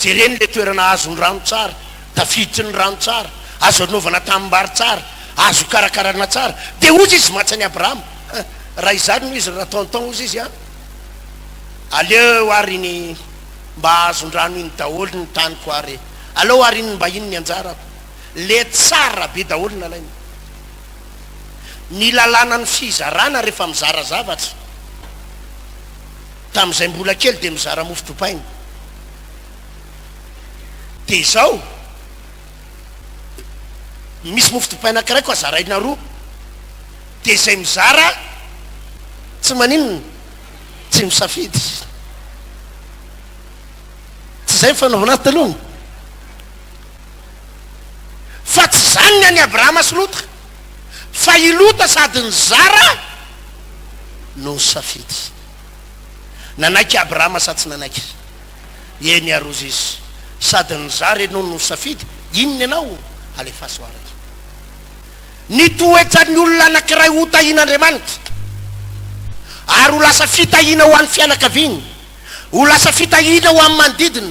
Jereny ilay toerana azon'ny rano tsara, tafiditry ny rano tsara, azo anaovana tanimbary tsara, azo karakarana tsara. Dia hozy izy mantsy an'i Abrahama, Raha izany no izy ry ratonton, hozy izy an! Aleo ary iny mba azon-drano iny daholo ny taniko ary e! Aleo ary iny mba iny ny anjarako. Le tsara be daholo nalainy. Ny lalànan'ny fizarana rehefa mizara zavatra. Tamin'izay mbola kely dia mizara mofo dipaina. Dia izao, misy mofo dipaina anankiray koa zaraina roa. Dia izay mizara tsy maninona, tsy misafidy. Tsy izay ny fanaovana azy taloha. Fa tsy izany ny an'i Abrahama sy Lota. Fa i Lota sady nizara no nisafidy. Nanaiky Abrahama sa tsy nanaiky? Eny ary hozy izy, sady nizara ianao no nisafidy, inona ianao? Alefaso ary. Ny toetran'ny olona anankiray ho tahian'Andriamanitra ary ho lasa fitahiana ho an'ny fianakaviany, ho lasa fitahiana ho an'ny manodidina.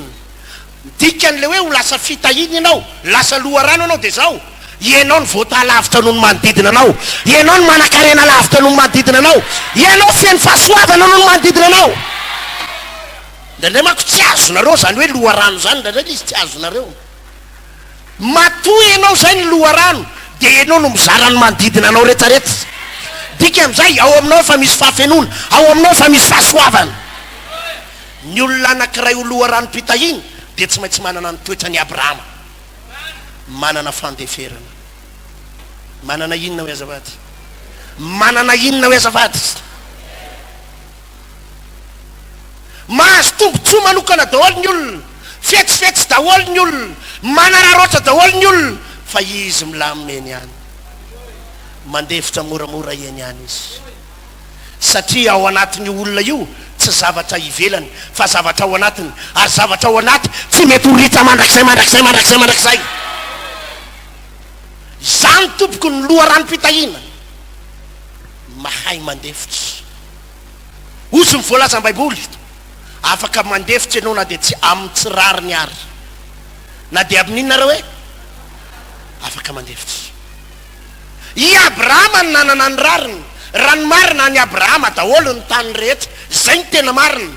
Ny dikan'ilay hoe ho lasa fitahiana ianao, lasa loharano ianao dia izao, ianao no voataha lavitra noho ny manodidina anao, ianao no manankarena lavitra noho ny manodidina anao, ianao feno fahasoavana noho ny manodidina anao. Indraindray manko tsy azonareo izany hoe loharano izany, indraindray ilay izy tsy azonareo. Matoa ianao izay ny loharano dia ianao no mizara ny manodidina anao retraretra. Dikan'izay, ao aminao efa misy fahafenoana, ao aminao efa misy fahasoavana. Ny olona anankiray ho loharanom-pitahiana dia tsy maintsy manana ny toetran'i Abrahama. Manana fandeferana. Manana inona hoe azafady? Manana inona hoe azafady? Mahazo tombontsoa manokana daholo ny olona, fetsifetsy daholo ny olona, manararaotra daholo ny olona, fa izy milamina eny ihany. Mandefitra moramora eny ihany izy. Satria ao anatin'io olona io tsy zavatra ivelany fa zavatra ao anatiny, ary zavatra ao anaty tsy mety ho ritra mandrakizay mandrakizay mandrakizay mandrakizay. Izany tompoko ny loharanom-pitahiana. Mahay mandefitra. Hozy ny voalazan'ny Baiboly, afaka mandefitra ianao na dia tsy amin'ny tsy rariny ary. Na dia amin'inona ary hoe? Afaka mandefitra. I Abrahama no nanana ny rariny. Raha ny marina, an'i Abrahama daholo ny tany rehetra. Izay no tena marina.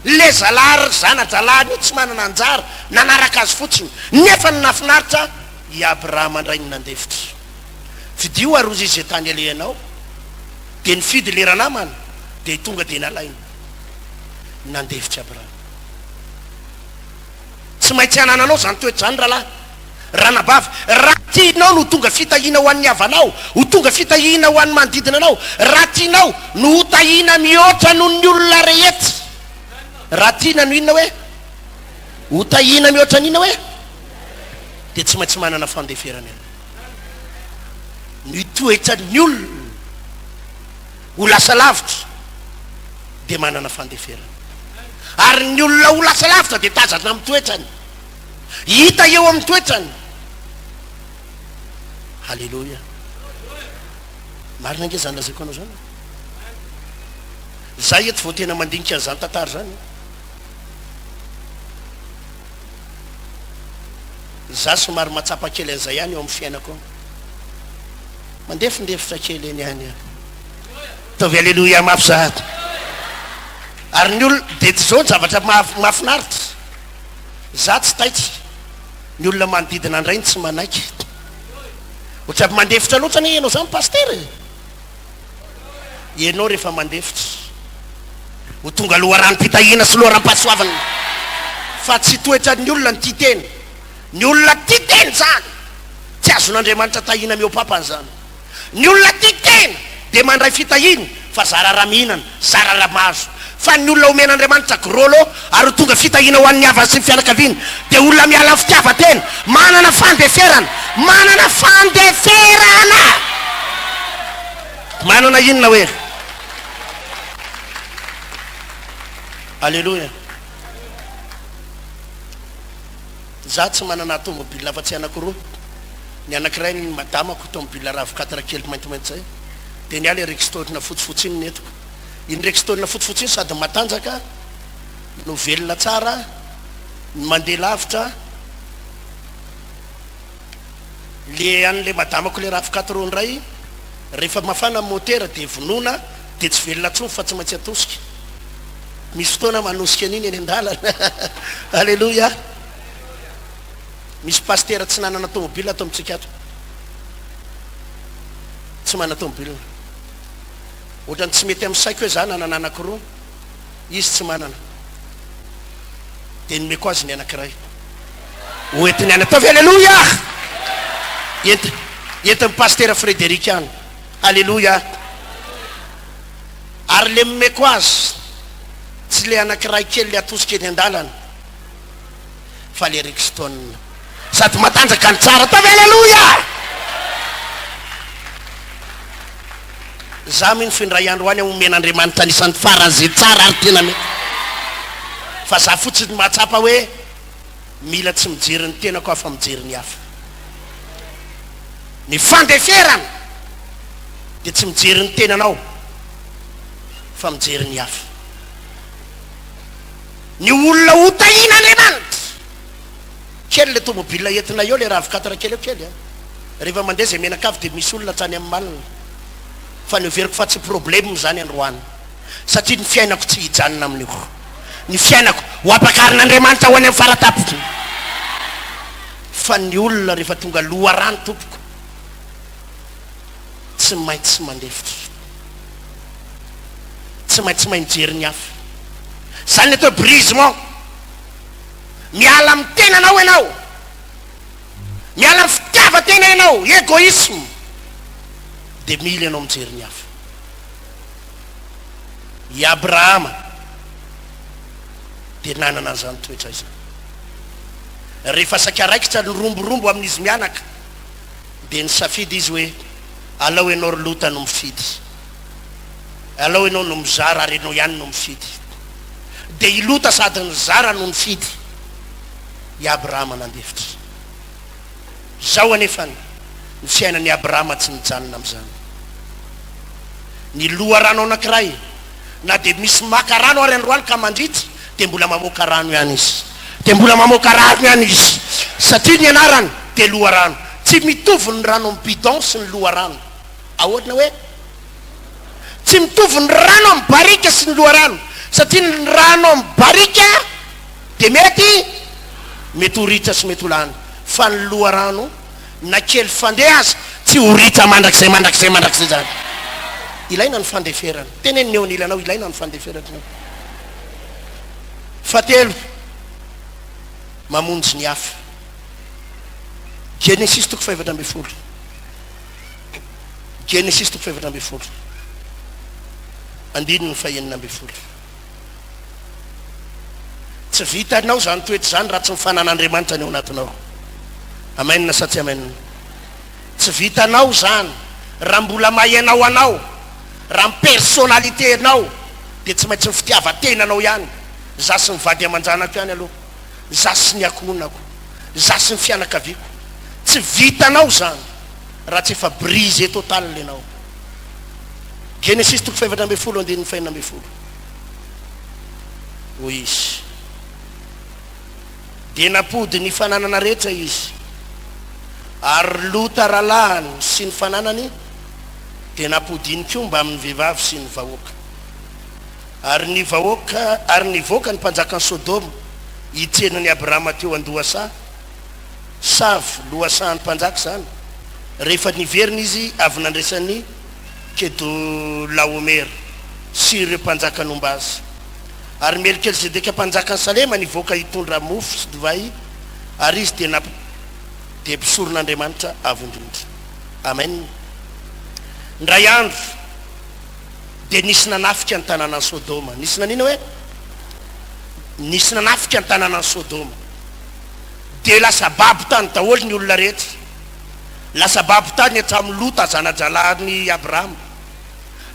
Ilay zalahy ry zana-dralahiny io tsy manana anjara, nanaraka azy fotsiny. Nefa ny nahafinaritra, i Abrahama indray no nandefitra. Fidio ary hozy izy izay tany alehanao. Dia nifidy ilay ranamana, dia tonga dia nalainy. Nandefitra Abrahama. Tsy maintsy anananao izany toetra izany rahalahy, ranabavy, raha tianao ny ho tonga fitahiana ho an'ny havanao, ho tonga fitahiana ho an'ny manodidina anao, raha tianao no ho tahiana mihoatra noho ny olona rehetra, raha tiana no inona hoe? Ho tahiana mihoatra ny inona hoe? Dia tsy maintsy manana fandeferana ianao. Ny toetran'ny olona ho lasa lavitra dia manana fandeferana. Ary ny olona ho lasa lavitra dia tazana amin'ny toetrany. Hita eo amin'ny toetrany. Haleloia. Marina ange izany lazaiko anao izany. Za eto vao tena mandinika an'izany tantara izany. Za somary mahatsapa kely an'izay ihany eo amin'ny fiainako eo. Mandefindefitra kely eny ihany aho. Ataovy aleloia mafy sahady. Ary ny olona, dia izao ny zavatra mahafinaritra, za tsy taitra, ny olona manodidina indray no tsy manaiky. Ohatran'ny mandefitra loatra anie ianao izany pasitera e! Ianao rehefa mandefitra, ho tonga loharanom-pitahiana sy loharanom-pahasoavana. Fa tsy toetran'ny olona ny tia tena. Ny olona tia tena izany, tsy azon'Andriamanitra tahiana mihoa-papana izany. Ny olona tia tena dia mandray fitahiana fa zara raha mihinana, zara raha mahazo. Fa ny olona omen'Andriamanitra gros lot ary ho tonga fitahiana ho an'ny havany sy ny fianakaviany dia olona miala amin'ny fitiavan-tena, manana fandeferana, manana fandeferana! Manana inona hoe? Aleloia. Za tsy manana tomobile afa-tsy anakiroa. Ny anakiray ny madamako, tomobile rav quatre kely maintimainty zay. Dia ny ahy le Rexton fotsifotsy iny nentiko. Iny Rexton fotsifotsy iny sady matanjaka no velona tsara, no mandeha lavitra. Le an'le madamako le rav quatre indray, rehefa mafana ny motera dia vonoina dia tsy velona intsony fa tsy maintsy atosika. Misy fotoana manosika an'iny eny an-dalana. Aleloia. Misy pasitera tsy nanana tomobile ato amintsika ato. Tsy manana tomobile. Ohatran'ny tsy mety amin'ny saiko hoe za nanana anankiroa, izy tsy manana. Dia nomeko azy ny anankiray. Ho entiny any. Ataovy aleloia! Enti, entin'ny pasitera Frédéric any. Aleloia! Ary le nomeko azy, tsy le anankiray kely le atosika eny an-dalana, fa le Rexton. Sady matanjaka no tsara. Ataovy aleloia! Za mino fa indray andro any aho omen'Andriamanitra anisan'ny faran'izay tsara ary tena mety. Fa za fotsiny mahatsapa hoe mila tsy mijery ny tenako aho fa mijery ny hafa. Ny fandeferana dia tsy mijery ny tenanao fa mijery ny hafa. Ny olona ho tahian'Andriamanitra. Kely le tomobile entina eo le rav quatre kely eo kely a. Rehefa mandeha zay mianakavy dia misy olona hatrany amin'ny malina. Fa noheveriko fa tsy problème izany androany. Satria ny fiainako tsy hijanona amin'io. Ny fiainako ho ampakarin'Andriamanitra ho any amin'ny faratapony. Fa ny olona rehefa tonga loharano tompoko tsy maintsy mandefitra. Tsy maintsy mahay mijery ny hafa. Izany ny atao hoe brisement. Miala amin'ny tenanao ianao. Miala amin'ny fitiavan-tena ianao, egoisme. Dia mila ianao mijery ny hafa. I Abrahama dia nanana an'izany toetra izany. Rehefa saika raikitra ny romborombo amin'izy mianaka, dia nisafidy izy hoe, Alao ianao ry Lota no mifidy. Alao ianao no mizara ary ianao ihany no mifidy. Dia i Lota sady nizara no nifidy. I Abrahama nandefitra. Izao anefa, ny fiainan'i Abrahama tsy nijanona amin'izany. Ny loharano anankiray, na dia misy maka rano ary androany ka mandritra, dia mbola mamoaka rano ihany izy. Dia mbola mamoaka rano ihany izy. Satria ny anarany dia loharano. Tsy mitovy ny rano amin'ny bidon sy ny loharano. Ahoana hoe? Tsy mitovy ny rano amin'ny barika sy ny loharano. Satria ny rano amin'ny barika dia mety mety ho ritra sy mety ho lany. Fa ny loharano na kely fandeha aza tsy ho ritra mandrakizay mandrakizay mandrakizay izany. Ilaina ny fandeferana. Teneno ny eo anilanao, ilaina ny fandeferana. Fahatelo, mamonjy ny hafa. Genesisy toko faha-14. Genesisy toko faha-14. Andininy faha-16. Tsy vitanao izany toetra izany raha tsy ny fanan'Andriamanitra ny ao anatinao. Amen sa tsy amen? Tsy vitanao izany raha mbola mahay anao anao, raha ny personnalité nao dia tsy maintsy ny fitiavan-tenanao ihany, za sy ny vady aman-janako ihany aloha, za sy ny ankohonako, za sy ny fianakaviako. Tsy vitanao izany raha tsy efa brisé total ianao. Genesisy toko faha-14 andininy faha-16. Hoy izy. Dia nampody ny fananana rehetra izy, ary Lota rahalahiny sy ny fananany dia nampodiny koa mbamin'ny vehivavy sy ny vahoaka. Ary ny vahoaka, ary nivoaka ny mpanjakan'i Sodoma hitsena an'i Abrama teo an-dohasaha, Sav, lohasahan'ny mpanjaka izany, rehefa niverina izy avy nandresy an'i Kedorlaomera sy ireo mpanjaka nomba azy. Ary Melkelzedeka mpanjakan'i Salema nivoaka hitondra mofo sy divay, ary izy dia namp dia mpisoron'Andriamanitra Avo Indrindra. Amen. Indray andro dia nisy nanafika ny tanànan'i Sodoma. Nisy nanina hoe? Nisy nanafika ny tanànan'i Sodoma. Dia lasa babo tany daholo ny olona rehetra. Lasa babo tany hatramin'i Lota zana-drahalahin'i Abrahama.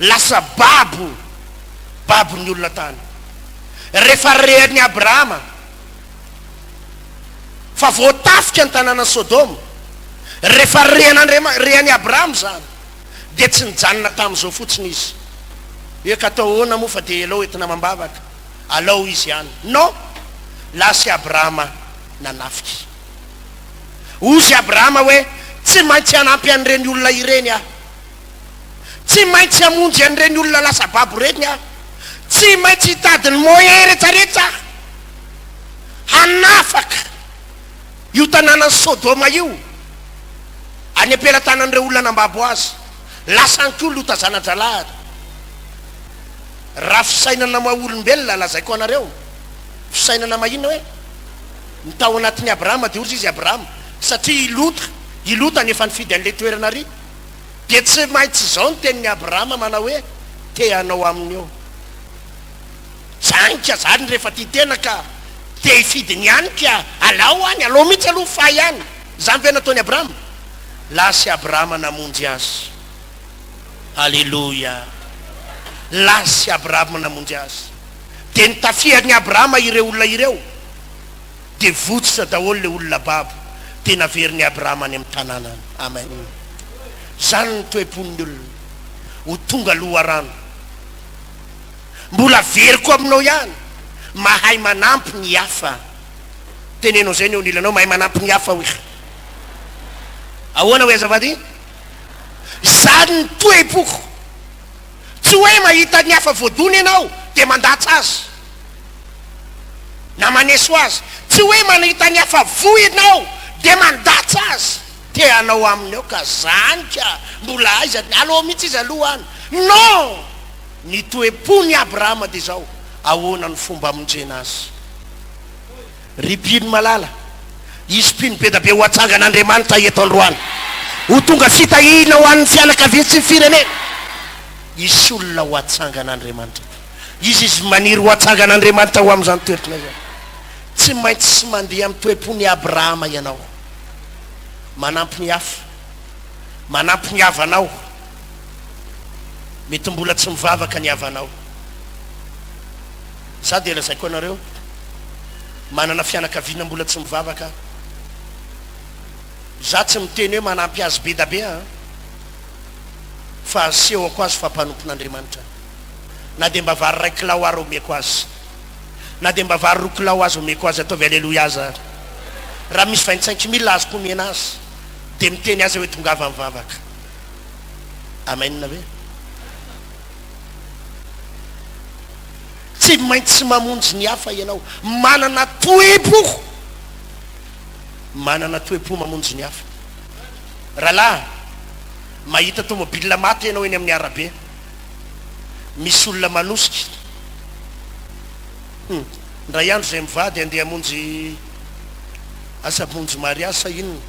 Lasa babo, babo ny olona tany. Rehefa rehan'i Abrahama fa voatafika ny tanànan'i Sodoma, rehefa rehan'Andriama, rehan'i Abrahama izany, dia tsy nijanona tamin'izao fotsiny izy. Hoe ka atao ahoana moa fa dia aleo entina amam-bavaka, alao izy any. Non! Lasa i Abrahama nanafika. Hozy Abrahama hoe, Tsy maintsy hanampy an'ireny olona ireny aho. Tsy maintsy hamonjy an'ireny olona lasa babo ireny aho. Tsy maintsy hitady ny moyen rehetrarehetra aho hanafaka io tanànan'i Sodoma io any am-pelatanan'ireo olona nambabo azy. Lasa any koa Lota zana-dralahiny. Raha fisainana maha olombelona, lazaiko anareo, fisainana maha inona hoe? Ny tao anatin'i Abrahama dia hozy izy Abrahama, satria i Lota, i Lota no efa nifidy an'ilay toerana ary. Dia tsy maintsy izao ny tenin'i Abrahama manao hoe, te hanao aminy eo. Zany ka zany rehefa tia tena ka te hifidy ny any ka alao any, alao mihitsy aloha fay any. Izany ve nataon'i Abrahama? Lasa i Abrahama namonjy azy. Aleloia! Lasa i Abrahama namonjy azy. Dia nitafian'i Abrahama ireo olona ireo, dia votsotra daholo ilay olona babo, dia naverin'i Abrahama any amin'ny tanànany. Amen. Izany ny toe-pon'ny olona. Ho tonga loharano. Mbola averiko aminao ihany, mahay manampy ny hafa. Teneno an'izay ny eo anilanao, mahay manampy ny hafa hoy. Ahoana hoy azafady? Izany ny toe-poko. Tsy hoe mahita ny hafa voadona ianao dia mandatsa azy na maneso azy. Tsy hoe manahita ny hafa voa ianao dia mandatsa azy. Te hanao aminy ao ka zany ka mbola aiza, aleo mihitsy izy aloha any. Non! Ny toe-pon' i Abrahama dia izao, ahoana no fomba hamonjena azy? Ry mpino malala, hisy mpino be da be ho atsangan'Andriamanitra eto androany. Ho tonga fitahiana ho an'ny fianakaviany sy ny firenena. Hisy olona ho atsangan'Andriamanitra eto. Iza izy maniry ho atsangan'Andriamanitra ho amin'izany toerana izany? Tsy maintsy mandeha amin'ny toe-pon'i Abrahama ianao. Manampy ny hafa. Manampy ny havanao. Mety mbola tsy mivavaka ny havanao. Za dia lazaiko anareo, manana fianakaviana mbola tsy mivavaka aho. Za tsy miteny hoe manampy azy be da be an, fa asehoko azy fa mpanompon'Andriamanitra. Na dia mba vary iray kilao ary omeko azy. Na dia mba vary roa kilao aza omeko azy, ataovy aleloia aza. Raha misy 25 mille azoko omena azy, dia miteny azy aho hoe tongava mivavaka. Amen ve? Tsy maintsy mamonjy ny hafa ianao. Manana toe-po. Manana toe-po mamonjy ny hafa. Rahalahy, mahita tomobilina maty ianao eny amin'ny arabe. Misy olona manosika. Hum, indray andro izay mivady handeha hamonjy asa hamonjy mariazy sa inona.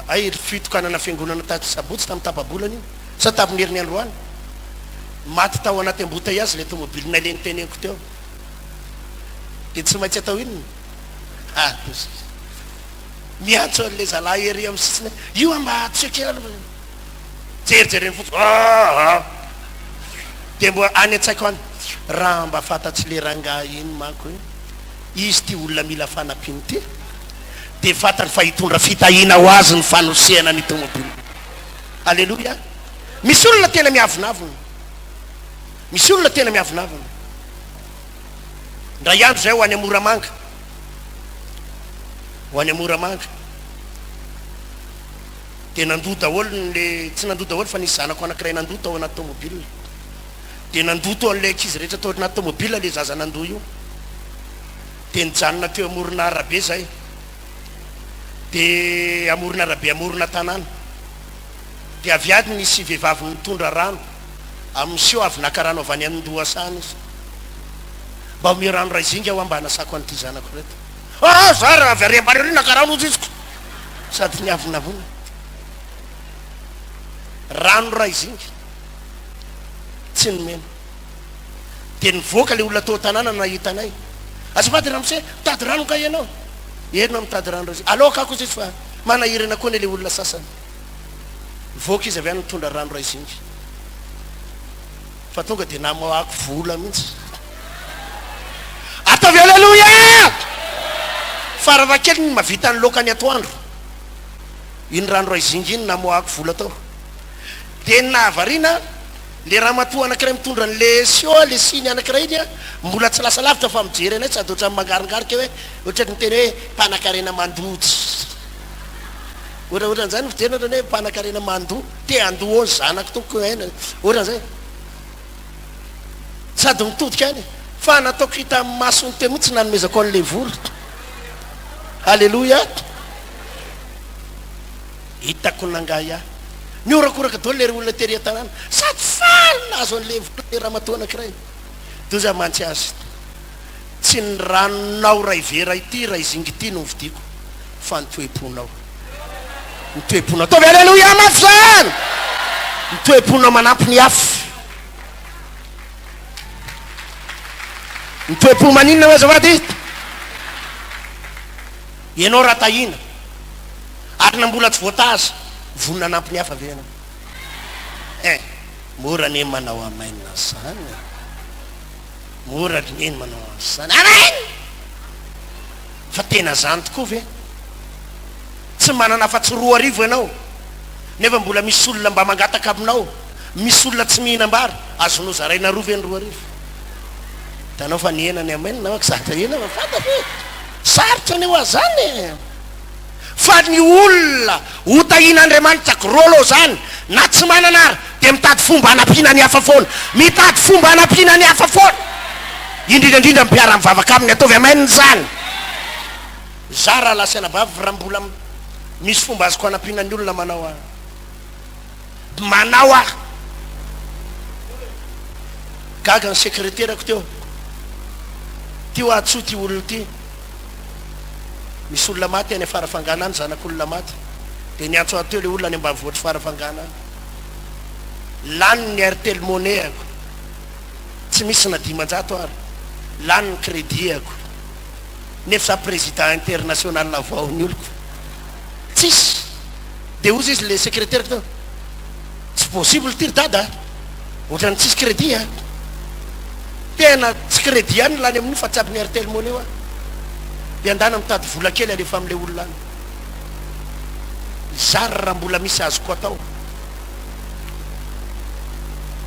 Hay ry fitokanana fiangonana tatsy Sabotsy tamin'ny tapa-bolana io. Sa tamin'ny heriny androany? Maty tao anaty embouteillage ilay tomobilinay ilay noteneniko teo. Dia tsy maintsy atao inona? Ah, miantso an'ilay zalahy ery amin'ny sisiny, io mba tsy kely aloha. Jerijereny fotsiny. Ah, ah. Dia mbo any an-tsaiko any, raha mba fantatr'ilay rangahy iny manko hoe izy ity olona mila fanampiana ity, dia fantany fa hitondra fitahiana ho azy ny fanosehana ny tomobilina. Aleloia! Misy olona tena miavonavona. Misy olona tena miavonavona. Indray andro izay ho any Moramanga. Ho any Moramanga. Dia nandoa daholo ny le, tsy nandoa daholo fa nisy zanako anankiray nandoa tao anaty tomobile. Dia nandoto an'ilay ankizy rehetra tao anaty tomobile ilay zaza nandoa io. Dia nijanona teo amoron'arabe izay. Dia amoron'arabe amorona tanàna. Dia avy any nisy vehivavy nitondra rano amin'ny seho avy naka rano avy any an-dohasaha izy. Mba omeo rano iray zinga aho mba hanasako an'ity zanako ireto. Ah, za raha avy ary ambany ary naka rano hozy izy ko. Sady niavonavona. Rano iray zinga. Tsy nomena. Dia nivoaka ilay olona tao an-tanàna nahita anay. Azafady ramose, mitady rano nga ianao? Eny aho mitady rano iray zinga. Alao akako hozy izy fa manahirana koa anie ilay olona sasany. Nivoaka izy avy any nitondra rano iray zinga. Fa tonga dia namoahako vola mihitsy. Farafahakeliny ny mahavita ny laoka ny atoandro. Iny rano iray zinga iny namoahako vola tao. Dia ny nahavariana, le ramatoa anankiray mitondra an'le sio, le siny anankiray iny an, mbola tsy lasa lavitra fa mijery anay sady ohatran'ny mangarongarika hoe, ohatran'ny miteny hoe mpanakarena mandoa. Ohatra ohatran'izany ny fijeriny ohatran'ny hoe mpanakarena mandoa, te handoa ao ny zanako tompoko hein, ohatran'izay. Sady mitodika any. Fa nataoko hita amin'ny masony teo mihitsy nanomezako an'ilay vola. Aleloia. Hitako nangahy ahy. Nihorakoraka daholo ilay olona tery an-tanàna. Sady faly nahazo an'ilay vola ilay ramatoa anankiray. Doza mantsy azy. Tsy ny ranonao iray vera ity, iray zinga ity no novidiako, fa ny toe-ponao. Ny toe-ponao. Ataovy aleloia mafy izany! Ny toe-ponao manampy ny hafa. Ny toe-po maninona hoe azafady? Ianao raha tahiana ary na mbola tsy voataza, vonona hanampy ny hafa ve ianao? Eh, mora anie manao amen zany e. Mora anie ny manao an'izany. Amen! Fa tena zany tokoa ve? Tsy manana afa-tsy 2000 ianao, nefa mbola misy olona mba mangataka aminao, misy olona tsy mihinam-bary, azonao zaraina roa ve ny 2000? Hitanao fa nihena ny amen manko zatra hena fa fantatro e! Sarotra anie hoa zany e! Fa ny olona ho tahian'Andriamanitra gros lot zany na tsy manana ary dia mitady fomba hanampiana ny hafa foana, mitady fomba hanampiana ny hafa foana, indrindra indrindra ny mpiara-mivavaka aminy, ataovy amen zany. Za rahalahy sy anabavy raha mbola misy fomba azoko hanampiana ny olona manao aho manao aho. Gaga ny sekreterako teo. Ty hoa antsoy ty olona ty. Misy olona maty any Farafangana any, zanak'olona maty. Dia niantso ahy teo le olona any ambanivohitr'i Farafangana any. Lany ny Airtel Money-ako. Tsy misy na 500 ary. Lany ny crédit-ako. Nefa za président international vao ny oloko. Tsisy. Dia hozy izy le secrétaire-ko teo, tsy possible ity ry dada a! Ohatran'ny tsisy crédit a! Tena tsy crédit ihany no lany amin'io fa tsy ampy ny Airtel Money hoa. Dia andana mitady vola kely alefa amin'ilay olona any. Zary raha mbola misy azoko atao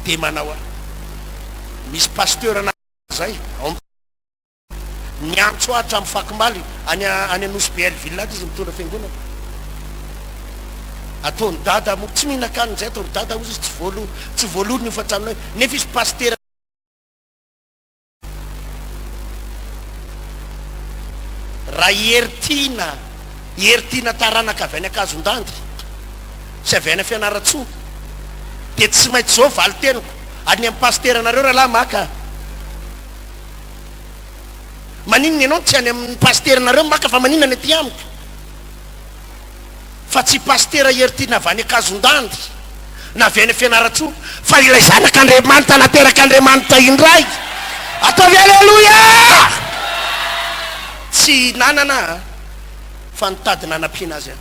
dia manao aho. Misy pasteur zay ao Niantso ahy hatramin'ny fakomaly any any Anosy Be Hellville any izy mitondra fiangonana. Ataon'i dada moa tsy mihinan-kanina izay ataon'i dada hozy izy tsy voaloa tsy voaloa ny hofan-tranonay nefa izy pasitera. Raha i Heritiana i Heritiana taranaka avy any Ankazondandy sy avy any Fianarantsoa dia tsy maintsy izao valin-teniko any amin'ny pasiteranareo rahalahy maka. Maninona ianao no tsy any amin'ny pasiteranareo maka fa maninona ny aty amiko? Fa tsy pasitera Heritiana avy any Ankazondandy na avy any Fianarantsoa fa ilay zanak'Andriamanitra naterak'Andriamanitra indray. Ataovy Aleloia! Tsy nanana aho fa nitady nanampiana azy aho.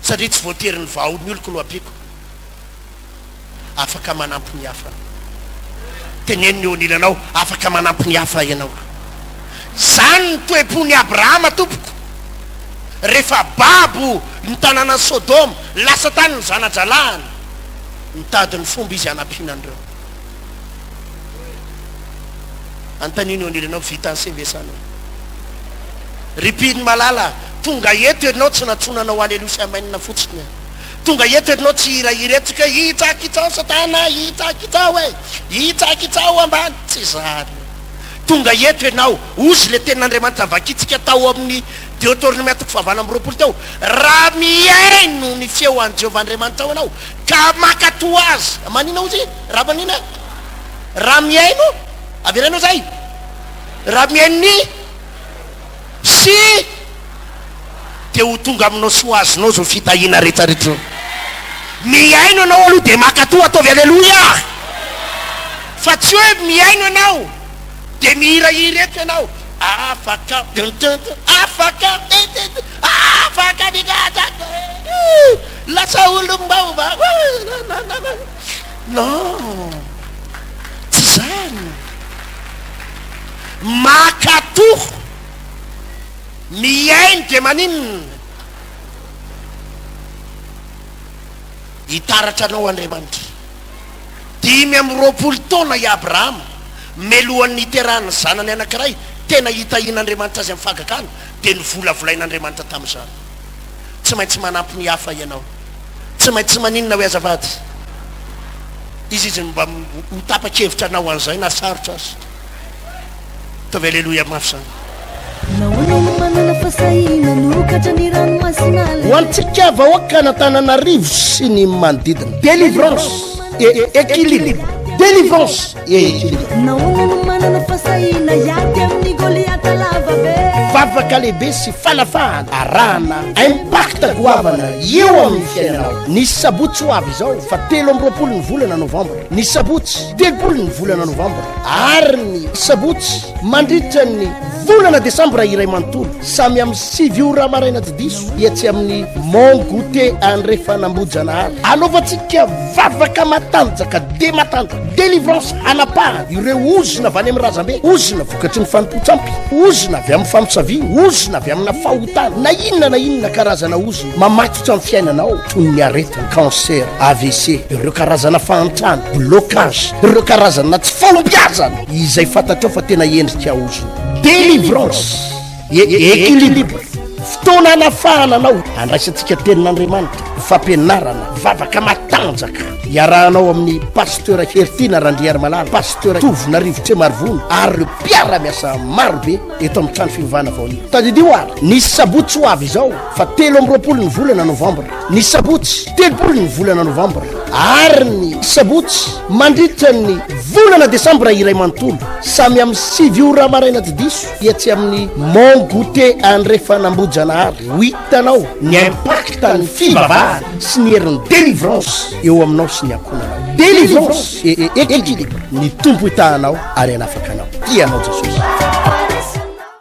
Satria tsy voatery ny vahaolon'ny oloko no ampiako. Afaka manampy ny hafa. Teneno ny eo anilanao, afaka manampy ny hafa ianao. Izany ny toe-pon'i Abrahama tompoko. Rehefa babo ny tanànan'i Sodoma, lasa tany ny zana-dralahiny. Nitady ny fomba izy hanampiana an'ireo. Anontanio ny eo anilanao, vita ny CV-sanao. Ry mpino malala, tonga eto ianao tsy nantsoina hanao Aleloia sy Amen fotsiny. Tonga eto ianao tsy hihirahira eto tsika hoe hitsakitsaho satana hitsakitsaho e! Hitsakitsaho ambany! Tsy izany. Tonga eto ianao, hozy ilay tenin'Andriamanitra vakintsika tao amin'ny Deoteronomia toko faha-28 teo, raha mihaino ny feo an'i Jehovah Andriamanitrao ianao ka mankatò azy, manina hozy? Raha manina? Raha mihaino, avereno izay, raha mihaino ny sy dia ho tonga aminao sy ho azonao izao fitahiana rehetra rehetra izao. Mihaino ianao aloha dia mankatò, ataovy aleloia! Fa tsy hoe mihaino ianao dia mihirahira eto ianao, afaka tintintin, afaka tintintin, afaka migadra, lasa olom-baovao, non, tsy izany. Mankatò. Mihaino dia maninona? Hitaratra anao Andriamanitra. 25 taona i Abrahama, melohan'ny niterahany ny zanany anankiray, tena hitahian'Andriamanitra azy amin'ny fahagagana, dia novolavolain'Andriamanitra tamin'izany. Tsy maintsy manampy ny hafa ianao. Tsy maintsy maninona hoe azafady? Izy izy no mba ho tapa-kevitra hanao an'izay na sarotra aza. Ataovy aleloia mafy izany. Nahoana no manana fahasahiana hanokatra ny ranomasina Ho antsika vahoakan'Antananarivo sy ny manodidina. Délivrance et équilibre. Délivrance et équilibre. Nahoana no manana fahasahiana hiady amin'ny Goliata lava be? Vavaka lehibe sy fanafahana arahana impact goavana eo amin'ny fiainanao. Ny sabotsy ho avy izao fa 23 ny volana novambra. Ny sabotsy 30 ny volana novambra ary ny sabotsy mandritra ny volana desambra iray manontolo samy amin'ny 9 ora maraina tsy diso etsy amin'ny Mont Goûter Andrefan'Ambohijanahary. Anaovantsika vavaka matanjaka dia matanjaka, délivrance hanapahana ireo ozona avy any amin'ny razambe, ozona vokatry ny fanompoan-tsampy, ozona avy amin'ny famosaviana, ozona avy amina fahotana, na inona na inona karazana ozona mamatotra ny fiainanao toy ny aretina, cancer, AVC, ireo karazana fahantrana, blocage, ireo karazana tsy fahombiazana izay fantatrao fa tena endrika ozona. Délivrance et équilibre. Fotoana hanafahana anao, handraisantsika tenin'Andriamanitra, fampianarana, vavaka matanjaka. Iarahanao amin'ny Pasteur Heritiana Randriarimalala, Pasteur Tovonarivo Tremarivony ary ireo mpiara-miasa marobe eto amin'ny trano fivavahana Vaonia. Tadidio ary, ny sabotsy ho avy izao fa 23 ny volana novambra, ny sabotsy 30 ny volana novambra ary ny sabotsy mandritra ny volana desambra iray manontolo, samy amin'ny 9 ora maraina tsy diso, etsy amin'ny Mont Goûter Andrefan'Ambohijanahary. Ho hitanao ny impact ny fivavahana sy ny herin'ny délivrance eo aminao sy ny ankohonanao. Délivrance et équilibre. Ny Tompo hitaha anao ary hanafaka anao. Tia anao Jesosy.